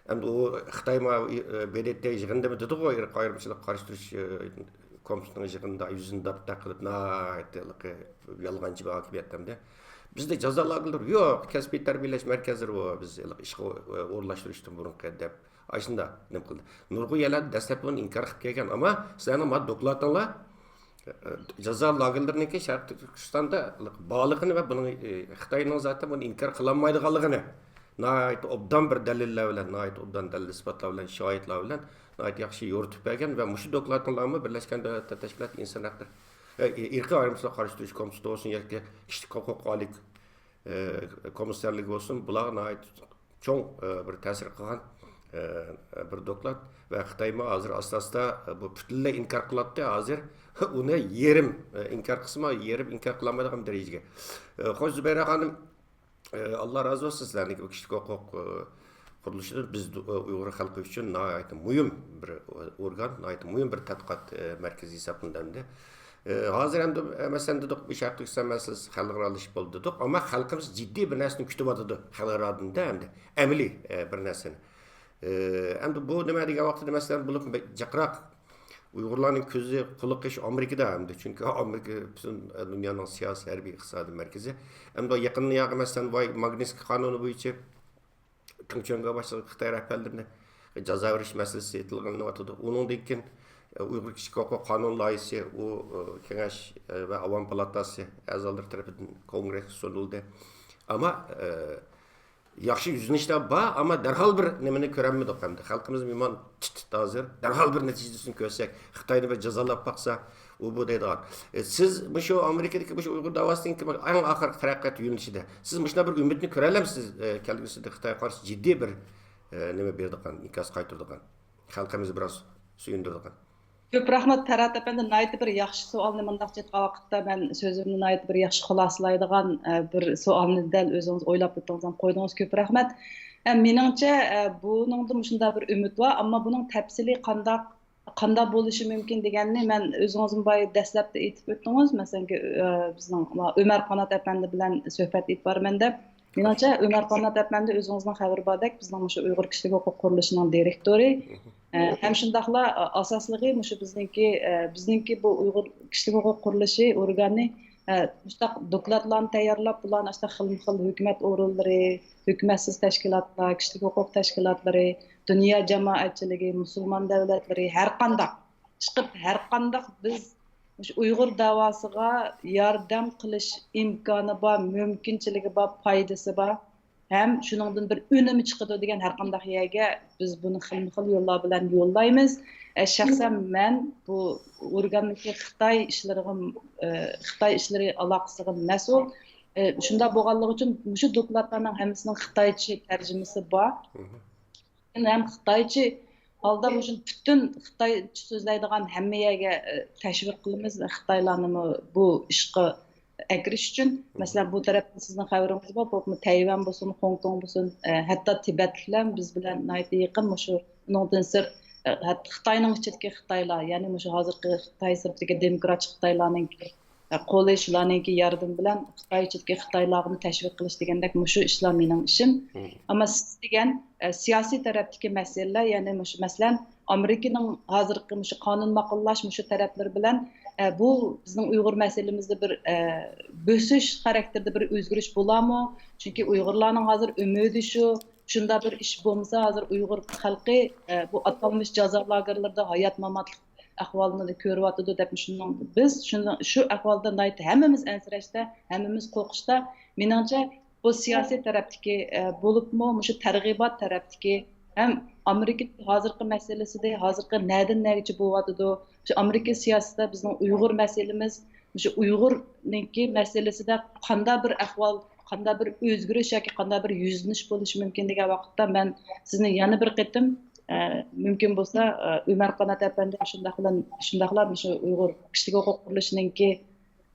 ئەمدى ئۇ خىتاي ما-، ئى، بې دې تې يىغىندىمۇ دېدىغۇ، ئىرقىي ئايرىمچىلىققا قارشى تۇرۇش، ئى، كومىتېتىنىڭ يىغىنىدا يۈزىنى داپتاق قىلىپ، ناھايىتى ھېلىقى يالغانچى بىر ھاكىمىيەت ئەمدى. بىزدە جازا لاگېرلىرى يوق، كەسپىي تەربىيەلەش مەركەزلىرى بار، بىز ھېلىقى ئىشقا ئورۇنلاشتۇرۇشتىن بۇرۇنقى دەپ ئاشۇنداق نېمە قىلدى. نۇرغۇن يەرلەردە دەسلەپتە بۇنى ئىنكار قىلىپ كەلگەن، ئەمما سىلەرنىڭ مانا دوكلاتىڭلار جازا لاگېرلىرىنىڭكى شەرقىي تۈركىستاندا بارلىقىنى ۋە بۇنىڭ، ئى، خىتاينىڭ زاتەن بۇنى ئىنكار قىلالمايدىغانلىقىنى ناھايىتى ئوبدان بىر دەلىللەر بىلەن، ناھايىتى ئوبدان دەلىل ئىسپاتلار بىلەن، شاھىتلار بىلەن ناھايىتى ياخشى يورۇتۇپ بەرگەن ۋە مۇشۇ دوكلاتىڭلارمۇ بىرلەشكەن دۆلەتلەر تەشكىلاتى ئىنسان ھەقلىرى، ئى، ئىرقىي ئايرىمچىلىققا قارشى تۇرۇش كومىتېتى بولسۇن ياكى كىشىلىك ھوقۇق ئالىي، ئى، كومىسسارلىقى بولسۇن، بۇلارغا ناھايىتى چوڭ، ئى، بىر تەسىر قىلغان، ئى، بىر دوكلات. ۋە خىتايمۇ ھازىر ئاستا-ئاستا، ئى، بۇ پۈتۈنلەي ئىنكار قىلاتتى، ھازىر ئۇنى يېرىم، ئى، ئىنكار قىلسىمۇ، يېرىم ئىنكار قىلالمايدىغان دەرىجىگە. ئى، خوش، زۇبەيرە خانىم، ئى، ئاللا رازى بولسۇن سىلەرنىڭكى بۇ كىشىلىك ھوقۇق، ئى، قۇرۇلۇشىدىن بىز دۇ-، ئۇيغۇر خەلقى ئۈچۈن ناھايىتى مۇھىم بىر ئورگان، ناھايىتى مۇھىم بىر تەتقىقات، ئە، مەركىزى ھېسابلىنىدۇ ئەمدى. ئە، ھازىر ئەمدى، ئە، مەسىلەن دېدۇق، بۇ شەرقىي تۈركىستان مەسىلىسى خەلقئارالىشىپ بولدى دېدۇق، ئەمما خەلقىمىز جىددىي بىر نەرسىنى كۈتۈۋاتىدۇ خەلقئارادىن-دە ئەمدى، ئەمەلىي، ئە، بىر نەرسىنى. ئە، ئەمدى بۇ نېمە دېگەن ۋاقىتتا، مەسىلەن، بولۇپ جىقراق ئۇيغۇرلارنىڭ كۆزى، قۇلىقى شۇ ئامېرىكىدا ئەمدى، چۈنكى ئامېرىكا پۈتۈن دۇنيانىڭ سىياسىي، ھەربىي، ئىقتىسادىي مەركىزى. ئەمدى يېقىندا ياقى، مەسىلەن، ۋاي ماگنىتسكىي قانۇنى بويىچە تېڭ چۈەنگو باشلىق خىتاي رەھبەرلىرىنى جازا بېرىش مەسىلىسى تىلغا ئېلىنىۋاتىدۇ. ئۇنىڭدىن كېيىن، ئۇيغۇر كىشىلىك ھوقۇق قانۇن لايىھىسى، ئۇ، كېڭەش ۋە ئاۋام پالاتاسى ئەزالىرى تەرىپىدىن كونگرېسكە سۇنۇلدى. ئەمما، ياخشى يۈزلىنىشلەر بار، ئەمما دەرھال بىر نېمىنى كۆرەلمىدۇق ئەمدى. خەلقىمىز مېھمان تىت-تىت ھازىر. دەرھال بىر نەتىجىسىنى كۆرسەك، خىتاينى بىر جازالاپ باقسا، ئۇ بۇ دەيدىغان. ئە، سىز مۇشۇ ئامېرىكىدىكى مۇشۇ ئۇيغۇر داۋاسىنىڭكى ئەڭ ئاخىرقى تەرەققىيات يۆنىلىشىدە، سىز مۇشۇنداق بىر ئۈمىدنى كۆرەلەمسىز، ئە، كەلگۈسىدە خىتايغا قارشى جىددىي بىر، ئە، نېمە بېرىدىغان، ئىنكاس قايتۇرىدىغان، خەلقىمىزنى بىراز سۆيۈندۈرىدىغان؟ كۆپ رەھمەت، پەرھات ئەپەندى. ناھايىتى بىر ياخشى سوئالنى مۇنداقچە ئېيتقان ۋاقىتتا مەن سۆزۈمنى ناھايىتى بىر ياخشى خۇلاسىلايدىغان، ئە، بىر سوئالنى دەل ئۆزىڭىز ئويلاپ تېپىڭىز ھەم قويدىڭىز. كۆپ رەھمەت. ئە، مېنىڭچە، ئە، بۇنىڭدا مۇشۇنداق بىر ئۈمىد بار، ئەمما بۇنىڭ تەپسىلىي قانداق، قانداق بولۇشى مۇمكىن دېگەننى مەن ئۆزىڭىزمۇ بايا دەسلەپتە ئېيتىپ ئۆتتىڭىز. مەسىلەنكى، ئە، بىزنىڭ ئۆمەر قانات ئەپەندى بىلەن سۆھبەت ئېلىپ بارىمەن دەپ. مېنىڭچە، ئۆمەر قانات ئەپەندى ئۆزىڭىزنىڭ خەۋىرى باردەك، بىزنىڭ مۇشۇ ئۇيغۇر كىشىلىك ھوقۇق قۇرۇلۇشىنىڭ دىرېكتورى. ئە، ھەم شۇنداقلا، ئا-، ئاساسلىقى مۇشۇ بىزنىڭكى، ئە، بىزنىڭكى بۇ ئۇيغۇر كىشىلىك ھوقۇق قۇرۇلۇشى ئورگانى، ئە، مۇشۇنداق دوكلاتلارنى تەييارلاپ، بۇلارنى ئاشۇنداق خىلمۇ خىل ھۆكۈمەت ئورۇنلىرى، ھۆكۈمەتسىز تەشكىلاتلار، كىشىلىك ھوقۇق تەشكىلاتلىرى، دۇنيا جامائەتچىلىكى، مۇسۇلمان دۆلەتلىرى، ھەرقانداق چىقىپ، ھەرقانداق بىز مۇشۇ ئۇيغۇر داۋاسىغا ياردەم قىلىش ئىمكانى بار، مۇمكىنچىلىكى بار، پايدىسى بار، ھەم شۇنىڭدىن بىر ئۈنۈم چىقىدۇ دېگەن ھەرقانداق يەرگە بىز بۇنى خىلمۇ خىل يوللار بىلەن يوللايمىز. ئە، شەخسەن مەن بۇ ئورگاننىڭكى خىتاي ئىشلىرىغا، ئە، خىتاي ئىشلىرى ئالاقىسىغا مەسئۇل. ئە، شۇنداق بولغانلىقى ئۈچۈن مۇشۇ دوكلاتلارنىڭ ھەممىسىنىڭ خىتايچە تەرجىمىسى بار. ھەم خىتايچە ھالدا مۇشۇ پۈتۈن خىتايچە سۆزلەيدىغان ھەممە يەرگە، ئە، تەشۋىق قىلىمىز، خىتايلارنىمۇ بۇ ئىشقا ئەكىرىش ئۈچۈن. مەسىلەن، بۇ تەرەپتىن سىزنىڭ خەۋىرىڭىز بار، بولۇپمۇ تەيۋەن بولسۇن، خوڭكوڭ بولسۇن، ئە، ھەتتا تىبەتلىكلەر بىز بىلەن ناھايىتى يېقىن. مۇشۇ، ئۇنىڭدىن سىرت، ئە، ھەتتا خىتاينىڭ ئىچىدىكى خىتايلار، يەنى مۇشۇ ھازىرقى خىتاي سىرتىدىكى دېموكراتىك خىتايلارنىڭكى، ئە، قولى، شۇلارنىڭكى ياردىمى بىلەن خىتاي ئىچىدىكى خىتايلارغىمۇ تەشۋىق قىلىش دېگەندەك مۇشۇ ئىشلار مېنىڭ ئىشىم. ئەمما سىز دېگەن، ئە، سىياسىي تەرەپتىكى مەسىلىلەر، يەنى مۇشۇ، مەسىلەن، ئامېرىكىنىڭ ھازىرقى مۇشۇ قانۇن ماقۇللاش مۇشۇ تەرەپلىرى بىلەن، ئە، بۇ بىزنىڭ ئۇيغۇر مەسىلىمىزدە بىر، ئە، بۆسۈش خاراكتېرىدە بىر ئۆزگىرىش بولارمۇ؟ چۈنكى ئۇيغۇرلارنىڭ ھازىر ئۈمىدى شۇ، شۇنداق بىر ئىش بولمىسا، ھازىر ئۇيغۇر خەلقى، ئە، بۇ ئاتالمىش جازا لاگېرلىرىدا ھايات-ماماتلىق ئەھۋالىنى كۆرۈۋاتىدۇ دەپ، شۇنىڭ، بىز شۇنىڭ، شۇ ئەھۋالدا ناھايىتى ھەممىمىز ئەنسىرەشتە، ھەممىمىز قورقۇشتا. مېنىڭچە، بۇ سىياسىي تەرەپتىكى، ئە، بولۇپمۇ مۇشۇ تەرغىبات تەرەپتىكى ھەم ئامېرىكا ھازىرقى مەسىلىسىدە، ھازىرقى نەدىن نەگىچە بولۇۋاتىدۇ؟ شۇ ئامېرىكا سىياسىتىدە بىزنىڭ ئۇيغۇر مەسىلىمىز، مۇشۇ ئۇيغۇرنىڭكى مەسىلىسىدە قانداق بىر ئەھۋال، قانداق بىر ئۆزگىرىش ياكى قانداق بىر يۈزلىنىش بولۇشى مۇمكىن دېگەن ۋاقىتتا، مەن سىزنى يەنە بىر قېتىم، ئە، مۇمكىن بولسا، ئە، ئۆمەر قانات ئەپەندى شۇنداقلا، شۇنداقلا مۇشۇ ئۇيغۇر كىشىلىك ھوقۇق قۇرۇلۇشىنىڭكى،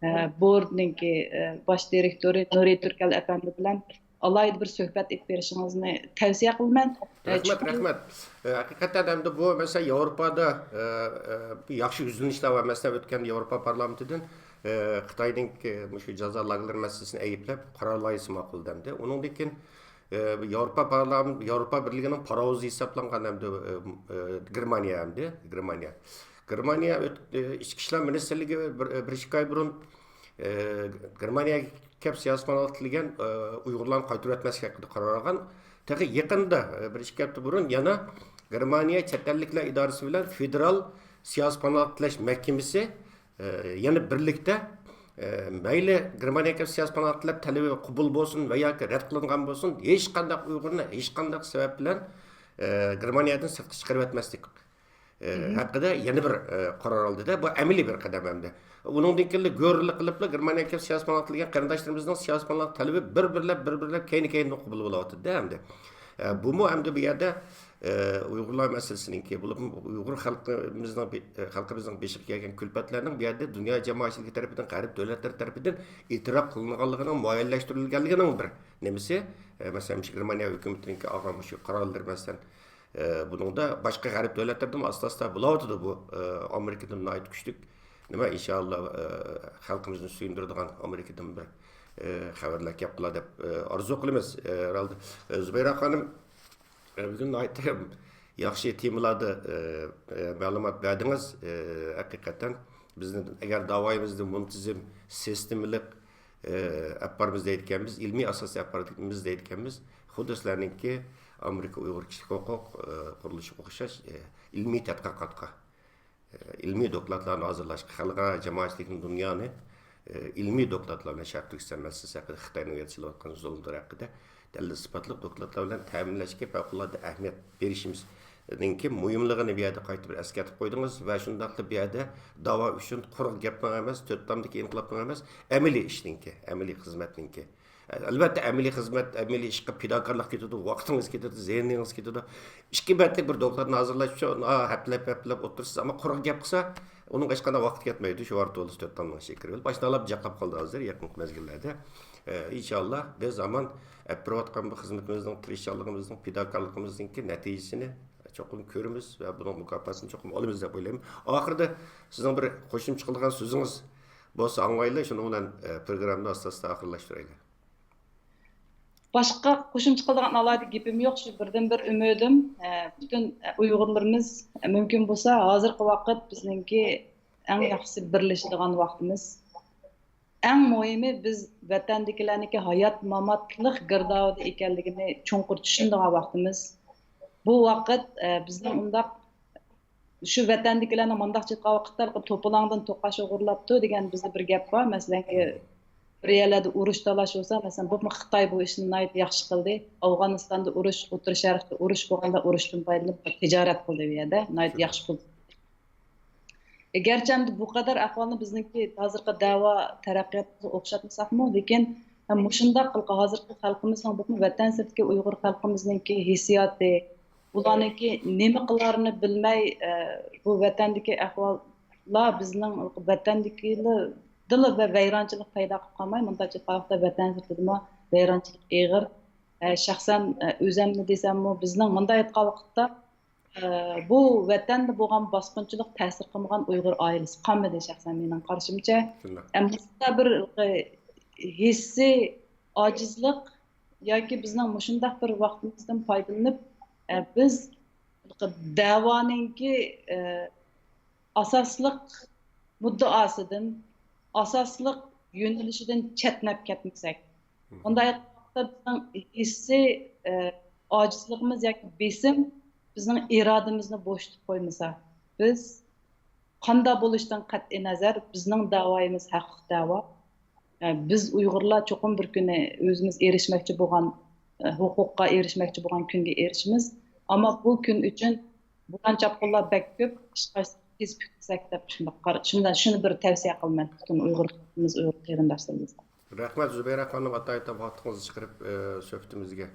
ئە، بورتنىڭكى، ئە، باش دىرېكتورى نۇرى تۈركەل ئەپەندى بىلەن ئالاھىدە بىر سۆھبەت ئېلىپ بېرىشىڭىزنى تەۋسىيە قىلىمەن. ئە، رەھمەت، چۈنكى رەھمەت. ئە، ھەقىقەتەن ئەمدى بۇ مەسىلە ياۋروپادا، ئە، ئە، بىر ياخشى يۈزلىنىشلەر بار. مەسىلەن، ئۆتكەندە ياۋروپا پارلامېنتىدىن، ئە، خىتاينىڭ، ئە، مۇشۇ جازا لاگېرلىرى مەسىلىسىنى ئەيىبلەپ قارار لايىھەسى ماقۇللاندى. ئۇنىڭدىن كېيىن، ئە، ياۋروپا پارلام-، ياۋروپا بىرلىكىنىڭ پاراۋۇزى ھېسابلانغان ئەمدى، ئە، ئە، گېرمانىيە ئەمدى، گېرمانىيە. گېرمانىيە ئۆت-، ئە، ئىچكى ئىشلار مىنىستىرلىكى بىر، بىر ئىككى ئاي بۇرۇن ئە، گېرمانىيەگە كەپ سىياسىي پاناھلىق تىلىگەن، ئە، ئۇيغۇرلارنى قايتۇرۇۋەتمەسلىك ھەققىدە قارار ئالغان. تېخى يېقىندا، ئە، بىر ئىككى ھەپتە بۇرۇن يەنە گېرمانىيە چەت ئەللىكلەر ئىدارىسى بىلەن فېدېرال سىياسىي پاناھلىق تىلەش مەھكىمىسى، ئە، يەنە بىرلىكتە، ئە، مەيلى گېرمانىيەگە كەپ سىياسىي پاناھلىق تىلەپ تەلىپى قوبۇل بولسۇن ۋە ياكى رەت قىلىنغان بولسۇن، ھېچقانداق ئۇيغۇرنى ھېچقانداق سەۋەب بىلەن، ئە، گېرمانىيەدىن سىرتقا چىقىرىۋەتمەسلىك ئە، ھەققىدە يەنە بىر، ئە، قارار ئالدى-دە، بۇ ئەمەلىي بىر قەدەم ئەمدى. ئۇنىڭدىن كېيىنلا گۆرىلىق قىلىپلا گېرمانىيەگە كەپ سىياسىي پاناھلىق تىلىگەن قېرىنداشلىرىمىزنىڭ سىياسىي پاناھلىق تەلىپى بىر-بىرلەپ، بىر-بىرلەپ كەينى-كەينىدىن قوبۇل بولۇۋاتىدۇ-دە ئەمدى. ئە، بۇمۇ ئەمدى بۇ يەردە، ئە، ئۇيغۇرلار مەسىلىسىنىڭكى، بولۇپمۇ ئۇيغۇر خەلقىمىزنىڭ بې-، ئە، خەلقىمىزنىڭ بېشىغا كەلگەن كۈلپەتلەرنىڭ بۇ يەردە دۇنيا جامائەتچىلىكى تەرىپىدىن، غەرب دۆلەتلىرى تەرىپىدىن ئېتىراپ قىلىنغانلىقىنىڭ مۇئەييەنلەشتۈرۈلگەنلىكىنىڭ بىر نېمىسى، ئە، مەسىلەن، مۇشۇ گېرمانىيە ھۆكۈمىتىنىڭكى ئالغان مۇشۇ قارارلىرى، مەسىلەن، ئە، بۇنىڭدا باشقا غەرب دۆلەتلىرىدىمۇ ئاستا-ئاستا بولۇۋاتىدۇ بۇ. ئە، ئامېرىكىدىن ناھايىتى كۈچلۈك نېمە، ئىنشائاللا، ئە، خەلقىمىزنى سۆيۈندۈرىدىغان ئامېرىكىدىن بىر، ئە، خەۋەرلەر كەپ قالار دەپ، ئە، ئارزۇ قىلىمىز. ئە، ھەرھالدا، ئە، زۇبەيرە خانىم، ئە، بۈگۈن ناھايىتى ياخشى تېمىلاردا، ئە، ئە، مەلۇمات بەردىڭىز. ئە، ھەقىقەتەن بىزنى ئەگەر داۋايىمىزنى مۇنتىزىم، سىستېمىلىق، ئە، ئەپ بارىمىز دەيدىكەنمىز، ئىلمىي ئاساستا ئەپ بارىمىز دەيدىكەنمىز، خۇددى سىلەرنىڭكى ئامېرىكا ئۇيغۇر كىشىلىك ھوقۇق، ئە، قۇرۇلۇشىغا ئوخشاش، ئە، ئىلمىي تەتقىقاتقا، ئە، ئىلمىي دوكلاتلارنى ھازىرلاشقا، خەلقئارا جامائەتچىلىكنى، دۇنيانى، ئە، ئىلمىي دوكلاتلار بىلەن شەرقىي تۈركىستان مەسىلىسى ھەققىدە، خىتاينىڭ ئۇ يەردە سېلىۋاتقان زۇلۇملىرى ھەققىدە دەلىل-ئىسپاتلىق دوكلاتلار بىلەن تەمىنلەشكە پەۋقۇلئاددە ئەھمىيەت بېرىشىمىزنىڭكى مۇھىملىقىنى بۇ يەردە قايتا بىر ئەسكەرتىپ قويدىڭىز ۋە شۇنداقلا بۇ يەردە داۋا ئۈچۈن قۇرۇق گەپنىڭ ئەمەس، تۆت تامدىكى ئىنقىلابنىڭ ئەمەس، ئەمەلىي ئىشنىڭكى، ئەمەلىي خىزمەتنىڭكى. ئەلۋەتتە، ئەمەلىي خىزمەت، ئەمەلىي ئىشقا پىداكارلىق كېتىدۇ، ۋاقتىڭىز كېتىدۇ، زېھنىڭىز كېتىدۇ. ئىككى بەتلىك بىر دوكلاتنى ھازىرلاش ئۈچۈن، ئا، ھەپتىلەپ، ھەپتىلەپ ئولتۇرىسىز، ئەمما قۇرۇق گەپ قىلسا، ئۇنىڭغا ھېچقانداق ۋاقىت كەتمەيدۇ. شۇ ۋاقىت تولىسى تۆت تامنىڭ ئىچىگە كىرىۋېلىپ، ئاشۇنداقلار جاقلاپ قالدى ھازىر يېقىنقى مەزگىللەردە. ئە، ئىنشاللا، بىز ھامان ئەپ بېرىۋاتقان بۇ خىزمىتىمىزنىڭ، تىرىشچانلىقىمىزنىڭ، پىداكارلىقىمىزنىڭكى نەتىجىسىنى چوقۇم كۆرىمىز ۋە بۇنىڭ مۇكاپاتىنى چوقۇم ئالىمىز دەپ ئويلايمەن. ئاخىرىدا سىزنىڭ بىر قوشۇمچە قىلىدىغان سۆزىڭىز بولسا ئاڭلايلى، شۇنىڭ بىلەن، ئە، پروگراممىنى ئاستا-ئاستا ئاخىرلاشتۇرايلى. باشقا قوشۇمچە قىلىدىغان ئالاھىدە گېپىم يوق. شۇ بىردىن بىر ئۈمىدىم، ئە، پۈتۈن، ئە، ئۇيغۇرلىرىمىز، ئە، مۇمكىن بولسا ھازىرقى ۋاقىت بىزنىڭكى ئەڭ ياخشىسى بىرلىشىدىغان ۋاقتىمىز. ئەڭ مۇھىمى بىز ۋەتەندىكىلەرنىڭكى ھايات ماماتلىق گىردابىدا ئىكەنلىكىنى چوڭقۇر چۈشىنىدىغان ۋاقتىمىز. بۇ ۋاقىت، ئە، بىزنىڭ ئۇنداق شۇ ۋەتەندىكىلەرنىڭ مۇنداق چىققان ۋاقىتتا توپىلاڭدىن توقاچ ئوغرىلاپتۇ دېگەن بىزدە بىر گەپ بار. مەسىلەن، بىر يەرلەردە ئۇرۇش تالاش بولسا، مەسىلەن، بۇمۇ خىتاي بۇ ئىشنى ناھايىتى ياخشى قىلدى. ئافغانىستاندا ئۇرۇش، ئوتتۇرا شەرقتە ئۇرۇش بولغاندا ئۇرۇشتىن پايدىلىنىپ تىجارەت قىلدى بۇ يەردە. ناھايىتى ياخشى پۇل. گەرچە ئەمدى بۇ قەدەر ئەھۋالنى بىزنىڭكى ھازىرقى دەۋا تەرەققىياتىغا ئوخشاتمىساقمۇ، لېكىن مۇشۇنداق ھازىرقى خەلقىمىزنىڭ، بولۇپمۇ ۋەتەن سىرتىدىكى ئۇيغۇر خەلقىمىزنىڭكى ھېسسىياتى، ئۇلارنىڭكى نېمە قىلارىنى بىلمەي، ئە، بۇ ۋەتەندىكى ئەھۋاللار بىزنىڭ ۋەتەندىكىلا ۋەيرانچىلىق پەيدا قىلىپ قالماي، مۇنداق جىق ۋاقىتتا ۋەتەن سىرتىدىمۇ ۋەيرانچىلىق ئېغىر. ئە، شەخسەن، ئە، ئۆزەمنى دېسەممۇ، بىزنىڭ مۇنداق ئېيتقان ۋاقىتتا، ئە، بۇ ۋەتەندە بولغان باسقۇنچىلىق تەسىر قىلمىغان ئۇيغۇر ئائىلىسى قالمىدى، شەخسەن مېنىڭ قارىشىمچە. شۇنداق. ئە، مۇشۇنداق بىر ھېسسىي ئاجىزلىق ياكى بىزنىڭ مۇشۇنداق بىر ۋاقتىمىزدىن پايدىلىنىپ، ئە، بىز دەۋانىڭكى، ئە، ئاساسلىق مۇددىئاسىدىن، ئاساسلىق يۆنىلىشىدىن چەتنەپ كەتمىسەك، مۇنداق ئېيتقاندا بىزنىڭ ھېسسىي، ئە، ئاجىزلىقىمىز ياكى بېسىم بىزنىڭ ئىرادىمىزنى بوشىتىپ قويمىسا، بىز قانداق بولۇشىدىن قەتئىينەزەر، بىزنىڭ دەۋايىمىز ھەقلىق دەۋا. ئە، بىز ئۇيغۇرلار چوقۇم بىر كۈنى ئۆزىمىز ئېرىشمەكچى بولغان، ئە، ھوقۇققا ئېرىشمەكچى بولغان كۈنگە ئېرىشىمىز. ئەمما بۇ كۈن ئۈچۈن بوران چاپقۇنلار بەك كۆپ، ئىشقا تېز پۈكسەك دەپ شۇنداق قارا-، شۇنداق، شۇنى بىر تەۋسىيە قىلىمەن پۈتۈن ئۇيغۇر خەلقىمىز، ئۇيغۇر قېرىنداشلىرىمىزغا. رەھمەت، زۇبەيرە خانىم، ئاتايىتەن ۋاقتىڭىزنى چىقىرىپ، ئە، سۆھبىتىمىزگە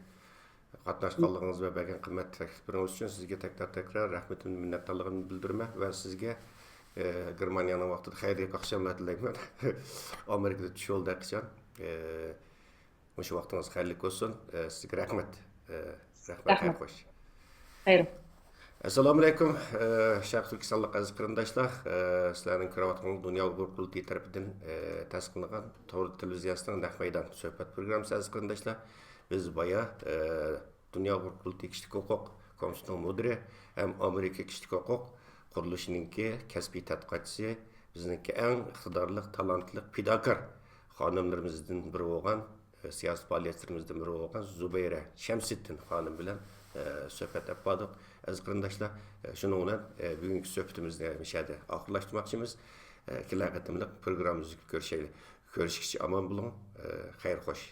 قاتناشقانلىقىڭىز ۋە بەرگەن قىممەت تەكلىپلىرىڭىز ئۈچۈن سىزگە تەكرار، تەكرار رەھمىتىمنى، مىننەتدارلىقىمنى بىلدۈرىمەن ۋە سىزگە، ئە، گېرمانىيەنىڭ ۋاقتىدا خەيرلىك ئاخشاملار تىلەيمەن. ئامېرىكىدا چۈش بولدى قاچان. ئە، مۇشۇ ۋاقتىڭىز خەيرلىك بولسۇن. ئە، سىزگە رەھمەت. ئە، رەھمەت، خەير خوش. خەير. ئەسسالامۇئەلەيكۇم، ئە، شەرقىي تۈركىستانلىق ئەزىز قېرىنداشلار. ئە، سىلەرنىڭ كۆرۈۋاتقىنىڭىز دۇنيا ئۇيغۇر قۇرۇلتىيى تەرىپىدىن، ئە، تەسىقلىنىدىغان تور تېلېۋىزىيەسىنىڭ نەق مەيدان سۆھبەت پروگراممىسى، ئەزىز قېرىنداشلار. بىز بايا، ئە، دۇنيا ئۇيغۇر قۇرۇلتىيى كىشىلىك ھوقۇق كومىتېتىنىڭ مۇدىرى ھەم ئامېرىكا كىشىلىك ھوقۇق قۇرۇلۇشىنىڭكى كەسپىي تەتقىقاتچىسى، بىزنىڭكى ئەڭ ئىقتىدارلىق، تالانتلىق، پىداكار خانىملىرىمىزدىن بىرى بولغان، ئە، سىياسىي پائالىيەتچىلىرىمىزدىن بىرى بولغان زۇبەيرە شەمسىدىن خانىم بىلەن، ئە، سۆھبەت ئېلىپ باردۇق. ئەزىز قېرىنداشلار، ئە، شۇنىڭ بىلەن، ئە، بۈگۈنكى سۆھبىتىمىزنى مۇشۇ يەردە ئاخىرلاشتۇرماقچىمىز. ئە، كېلەر قېتىملىق پروگراممىمىزدا كۆرۈشەيلى. كۆرۈشكىچە ئامان بولۇڭ. ئە، خەير خوش.